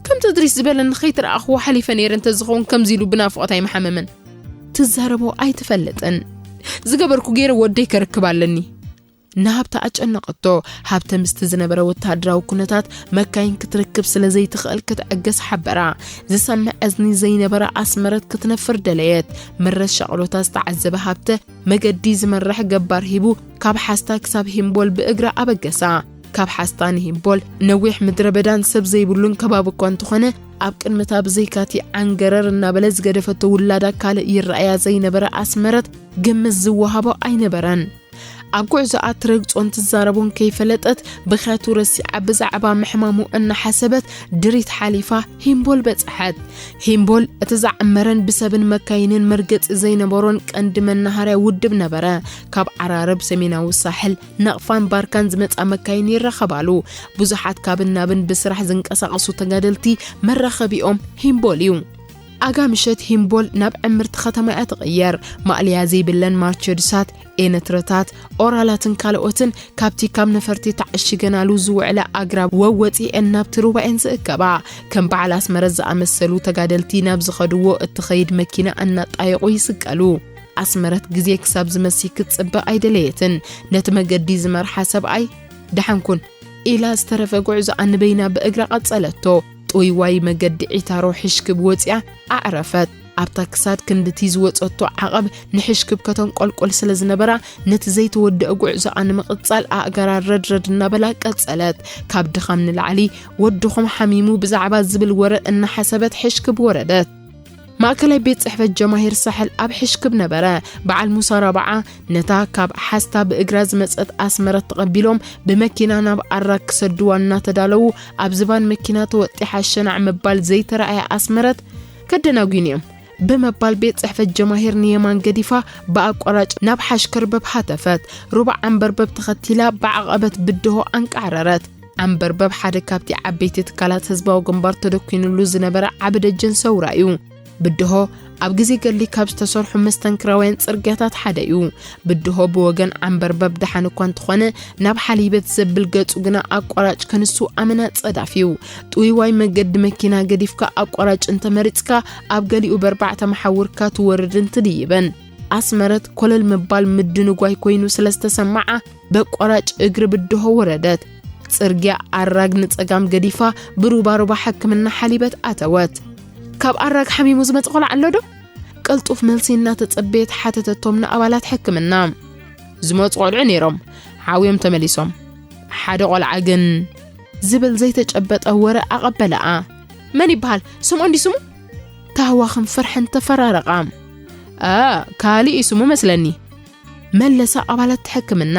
ከምቲ እድሪስ ዝበለኒ ከይትረኣኽዎ ሓሊፈ ነይረ እንተዝኸውን ከምዚ ኢሉ ብናፍቖት ኣይምሓመመን" ትዛረቦ ኣይትፈልጥን። "ዝገበርኩ ገይረ ወደይ ከርክብ ኣለኒ" ንሃብተ ኣጨነቐቶ። ሃብተ ምስቲ ዝነበረ ወተሃደራዊ ኩነታት መካይን ክትረክብ ስለ ዘይትኽእል ክትዕገስ ሓበራ። ዝሰምዕ እዝኒ ዘይነበራ ኣስመረት ክትነፍር ደለየት። ምረት ሻቕሎታ ዝተዓዘበ ሃብተ መገዲ ዝመርሕ ገባር ሂቡ ካብ ሓስታ ክሳብ ሂምቦል ብእግራ ኣበገሳ። ካብ ሓስታ ንሂምቦል ነዊሕ ምድረ በዳን ሰብ ዘይብሉን ከባቢ እኳ እንተኾነ፣ ኣብ ቅድመታ ብዘይካቲ ዓንገረር እናበለ ዝገደፈቶ ውላዳ ካልእ ይረኣያ ዘይነበረ ኣስመረት ግምት ዝወሃቦ ኣይነበረን። ኣብ ጉዕዞኣ ትረግጾን ትዛረቦን ከይፈለጠት፣ ብኽያቱ ረሲዓ ብዛዕባ ምሕማሙ እናሓሰበት ድሪት ሓሊፋ ሂምቦል በጽሐት። ሂምቦል እቲ ዝዓመረን ብሰብን መካይንን መርገጺ ዘይነበሮን ቀንዲ መናሃርያ ውድብ ነበረ። ካብ ዓራርብ ሰሜናዊ ሳሕል፣ ነቕፋን ባርካን ዝመጻ መካይን ይራኸባሉ። ብዙሓት ካብን ናብን ብስራሕ ዝንቀሳቐሱ ተጋደልቲ መራኸቢኦም ሂምቦል እዩ። ኣጋ ምሸት ሂምቦል ናብ ዕምርቲ ከተማ እያ ትቕየር። ማእለያ ዘይብለን ማርቸድሳት፣ ኤነትረታት፣ ኦራላትን ካልኦትን ካብቲ ካብ ነፈርቲ ተዓሺገናሉ ዝውዕላ ኣግራብ ወወፂኤን ናብቲ ሩባ እየን ዝእከባ። ከም በዓል ኣስመረት ዝኣመሰሉ ተጋደልቲ ናብ ዝኸድዎ እትኸይድ መኪና እናጣየቑ ይስቀሉ። ኣስመረት ግዜ ክሳብ ዝመሲ ክትፅበ ኣይደለየትን። ነቲ መገዲ ዝመርሓ ሰብኣይ፣ "ደሓን ኩን" ኢላ ዝተረፈ ጉዕዞኣ ንበይና ብእግራ ቀጸለቶ። ጥውይዋይ መገዲ ዒታሮ ሕሽክብ ወጺኣ ኣዕረፈት። ኣብታ ክሳድ ክንድቲ ዝወጸቶ ዓቐብ ንሕሽክብ ከተንቆልቆል ስለ ዝነበራ፣ ነቲ ዘይተወደአ ጉዕዞኣ ንምቕጻል ኣእጋራ ረድረድ እናበላ ቀጸለት። ካብ ድኻም ንላዕሊ፣ "ወድኹም ሓሚሙ ብዛዕባ" ዝብል ወረ እናሓሰበት ሕሽክብ ወረደት። ማእከላይ ቤት ጽሕፈት ጀማሂር ሳሕል ኣብ ሕሽክብ ነበረ። በዓል ሙሳ ራብዓ ነታ ካብ ሓስታ ብእግራ ዝመጸት ኣስመረት ተቐቢሎም ብመኪና ናብ ኣራግ ክሰድዋ እናተዳለዉ፣ ኣብ ዝባን መኪና ተወጢሓ ሸናዕ ምባል ዘይተራእያ ኣስመረት፣ "ከደናጒን እዮም" ብምባል ቤት ጽሕፈት ጀማሂር ንየማን ገዲፋ ብኣቋራጭ ናብ ሓሽከርበብ ሃተፈት። ሩባ ዓንበርበብ ተኸቲላ ብዓቐበት ብድሆ ኣንቃዕረረት። ዓንበርበብ ሓደ ካብቲ ዓበይቲ ትካላት ህዝባዊ ግንባር ተደኲንሉ ዝነበረ ዓቢ ደጀን ሰውራ እዩ። ብድሆ ኣብ ግዜ ገድሊ ካብ ዝተሰርሑ መስተንክራውያን ጽርግያታት ሓደ እዩ። ብድሆ ብወገን ዓንበርበብ ደሓን እኳ እንተኾነ፣ ናብ ሓሊበት ዘብል ገጹ ግና ኣቋራጭ ክንሱ ኣመና ጸዳፍ እዩ። ጥውይዋይ መገዲ መኪና ገዲፍካ ኣቋራጭ እንተመሪጽካ፣ ኣብ ገሊኡ በርባዕተ መሓውርካ ትወርድን ትድይብን። ኣስመረት ኮለል ምባል ምድንጓይ ኮይኑ ስለ ዝተሰምዓ፣ በቋራጭ እግሪ ብድሆ ወረደት። ጽርግያ ኣራግ ንጸጋም ገዲፋ ብሩባሩባ ሕክምና ሓሊበት ኣተወት። "ካብ ኣራግ ሓሚሙ ዝመጽእ ቆልዓ ኣሎ ዶ?" ቅልጡፍ መልሲ እናተጸበየት ሓተተቶም ንኣባላት ሕክምና። "ዝመጹ ቆልዑ ነይሮም፣ ሓውዮም ተመሊሶም። ሓደ ቆልዓ ግን" ዝብል ዘይተጨበጠ ወረ ኣቐበለኣ። "መን ይበሃል? ስምኦን ድዩ ስሙ?" ታህዋኽን ፍርሕን ተፈራረቓ። "እ፣ ካልእ እዩ ስሙ መስለኒ" መለሳ ኣባላት ሕክምና።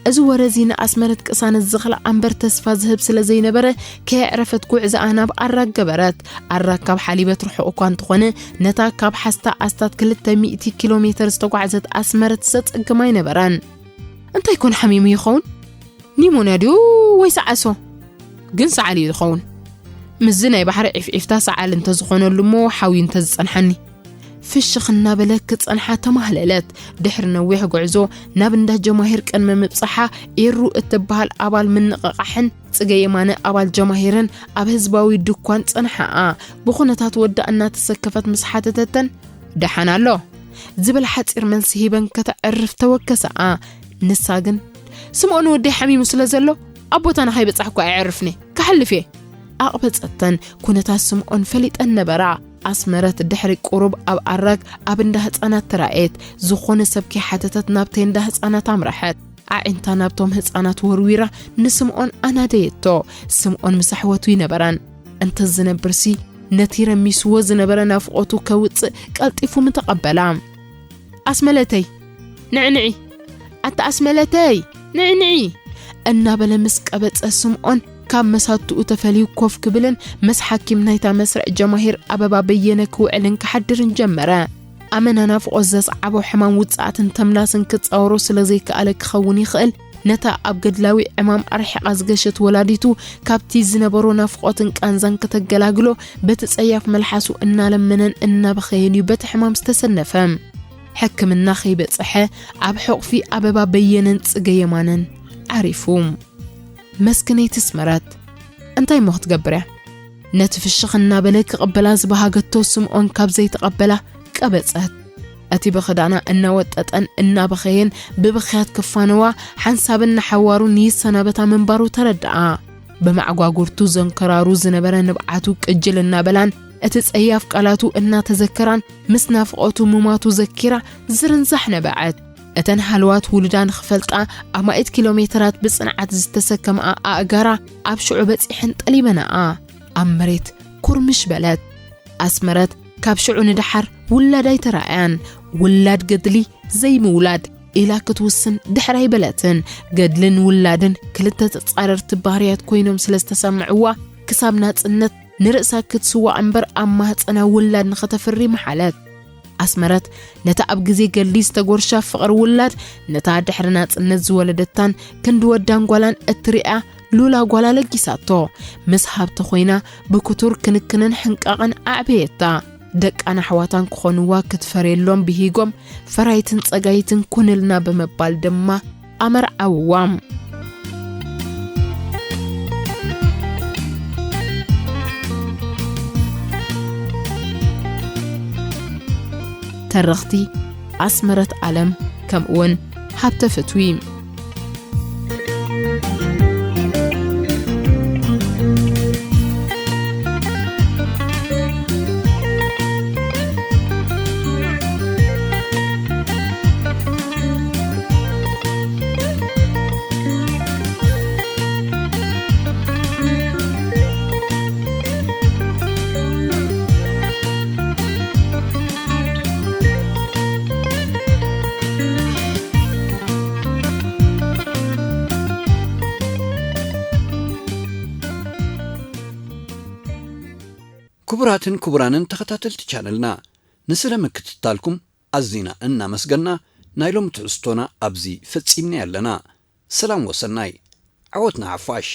እዚ ወረ እዚ ንኣስመረት ቅሳነት ዝኽልኣ እምበር ተስፋ ዝህብ ስለ ዘይነበረ፣ ከየዕረፈት ጉዕዞኣ ናብ ኣራግ ገበረት። ኣራግ ካብ ሓሊበት ርሑቕ እኳ እንተኾነ፣ ነታ ካብ ሓስታ ኣስታት ክልተ ሚእቲ ኪሎ ሜተር ዝተጓዕዘት ኣስመረት ዘጸግም ኣይነበረን። "እንታይ ኮን ሓሚሙ ይኸውን? ኒሞንያ ድዩ ወይስ ዓሶ? ግን ሰዓል እዩ ዝኸውን። ምስዚ ናይ ባሕሪ ዒፍዒፍታ ሰዓል እንተዝኾነሉ እሞ ሓውዩ እንተዝጸንሓኒ" ፍሽኽ እናበለ ክጸንሓ ተማህለለት። ድሕሪ ነዊሕ ጉዕዞ ናብ እንዳ ጀማሂር ቅድሚ ምብጻሓ፣ ኤሩ እትበሃል ኣባል ምንቕቓሕን ጽገ የማነ ኣባል ጀማሂርን ኣብ ህዝባዊ ድኳን ጸንሓኣ። ብኹነታት ወዳ እናተሰከፈት ምስ ሓተተተን፣ "ደሓን ኣሎ" ዝብል ሓጺር መልሲ ሂበን ከተዕርፍ ተወከሳኣ። ንሳ ግን፣ "ስምኦን ወደይ ሓሚሙ ስለ ዘሎ፣ ኣብ ቦታና ከይበጻሕኩ ኣየዕርፍን እየ፣ ክሓልፍ እየ" ኣቕበጸተን። ኩነታት ስምኦን ፈሊጠን ነበራ። ኣስመረት ድሕሪ ቁሩብ ኣብ ኣራግ ኣብ እንዳ ህጻናት ተራእየት። ዝኾነ ሰብ ከይሓተተት ናብ ቴንዳ ህጻናት ኣምረሐት። ኣዒንታ ናብቶም ህጻናት ወርዊራ ንስምኦን ኣናደየቶ። ስምኦን ምስ ኣሕወቱ ይነበራን። እንተ ዝነብርሲ ነቲ ረሚስዎ ዝነበረ ናፍቖቱ ከውጽእ ቀልጢፉ ምተቐበላ። ኣስመለተይ፣ ንዕንዒ! ኣታ ኣስመለተይ፣ ንዕንዒ! እናበለ ምስ ቀበጸ ስምኦን ካብ መሳትኡ ተፈልዩ ኮፍ ክብልን ምስ ሓኪም ናይታ መስርዕ ጀማሂር ኣበባ በየነ ክውዕልን ክሓድርን ጀመረ። ኣመና ናፍቖት ዘስዓቦ ሕማም ውጽኣትን ተምላስን ክጻወሮ ስለ ዘይከኣለ ክኸውን ይኽእል፣ ነታ ኣብ ገድላዊ ዕማም ኣርሒቓ ዝገሸት ወላዲቱ ካብቲ ዝነበሮ ናፍቖትን ቃንዛን ከተገላግሎ በቲ ጸያፍ መልሓሱ እናለመነን እናበኸየን እዩ በቲ ሕማም ዝተሰነፈ። ሕክምና ከይበጽሐ ኣብ ሕቑፊ ኣበባ በየነን ጽገ የማነን ዓሪፉ። መስክነይቲ ኣስመረት እንታይ እሞ ክትገብር እያ? ነቲ ፍሽኽ እናበለ ክቕበላ ዝበሃገቶ ስምኦን ካብ ዘይተቐበላ ቀበጸት። እቲ ብኽዳና እናወጠጠን እናበኸየን ብብኽያት ክፋነዋ ሓንሳብን ንሓዋሩን ይሰናበታ ምንባሩ ተረድኣ። ብማዕጓጉርቱ ዘንከራሩ ዝነበረ ንብዓቱ ቅጅል እናበላን እቲ ጸያፍ ቃላቱ እናተዘከራን ምስ ናፍቖቱ ምማቱ ዘኪራ ዝርንዛሕ ነበዐት። እተን ሃለዋት ውሉዳ ንኽፈልጣ ኣማኢት ኪሎ ሜተራት ብጽንዓት ዝተሰከምኣ ኣእጋራ ኣብ ሽዑ በጺሐን ጠሊመንኣ። ኣብ መሬት ኩርምሽ በለት። ኣስመረት ካብ ሽዑ ንደሓር ውላድ ኣይተራእያን። ውላድ ገድሊ ዘይምውላድ ኢላ ክትውስን ድሕር ኣይበለትን። ገድልን ውላድን ክልተ ተጻረርቲ ባህርያት ኮይኖም ስለ ዝተሰምዕዋ፣ ክሳብ ናጽነት ንርእሳ ክትስዋእ እምበር ኣብ ማህጸና ውላድ ንኸተፍሪ ምሓለት። ኣስመረት ነታ ኣብ ግዜ ገድሊ ዝተጎርሻ ፍቕሪ ውላድ፣ ነታ ድሕሪ ናጽነት ዝወለደታን ክንዲ ወዳን ጓላን እትሪኣ ሉላ ጓላ ለጊሳቶ። ምስ ሃብቲ ኮይና ብክቱር ክንክንን ሕንቃቕን ኣዕበየታ። ደቃን ኣሕዋታን ክኾንዋ ክትፈርየሎም ብሂጎም ፈራይትን ጸጋይትን ኩንልና ብምባል ድማ ኣመርዓውዋ። ተረኽቲ ኣስመረት ኣለም ከምኡውን ሃብተ ፍትዊ። ክቡራትን ክቡራንን ተኸታተልቲ ቻነልና፣ ንስለ ምክትታልኩም ኣዚና እናመስገና፣ ናይ ሎሚ ትሕዝቶና ኣብዚ ፈጺምናዮ ኣለና። ሰላም ወሰናይ፣ ዓወት ንሓፋሽ።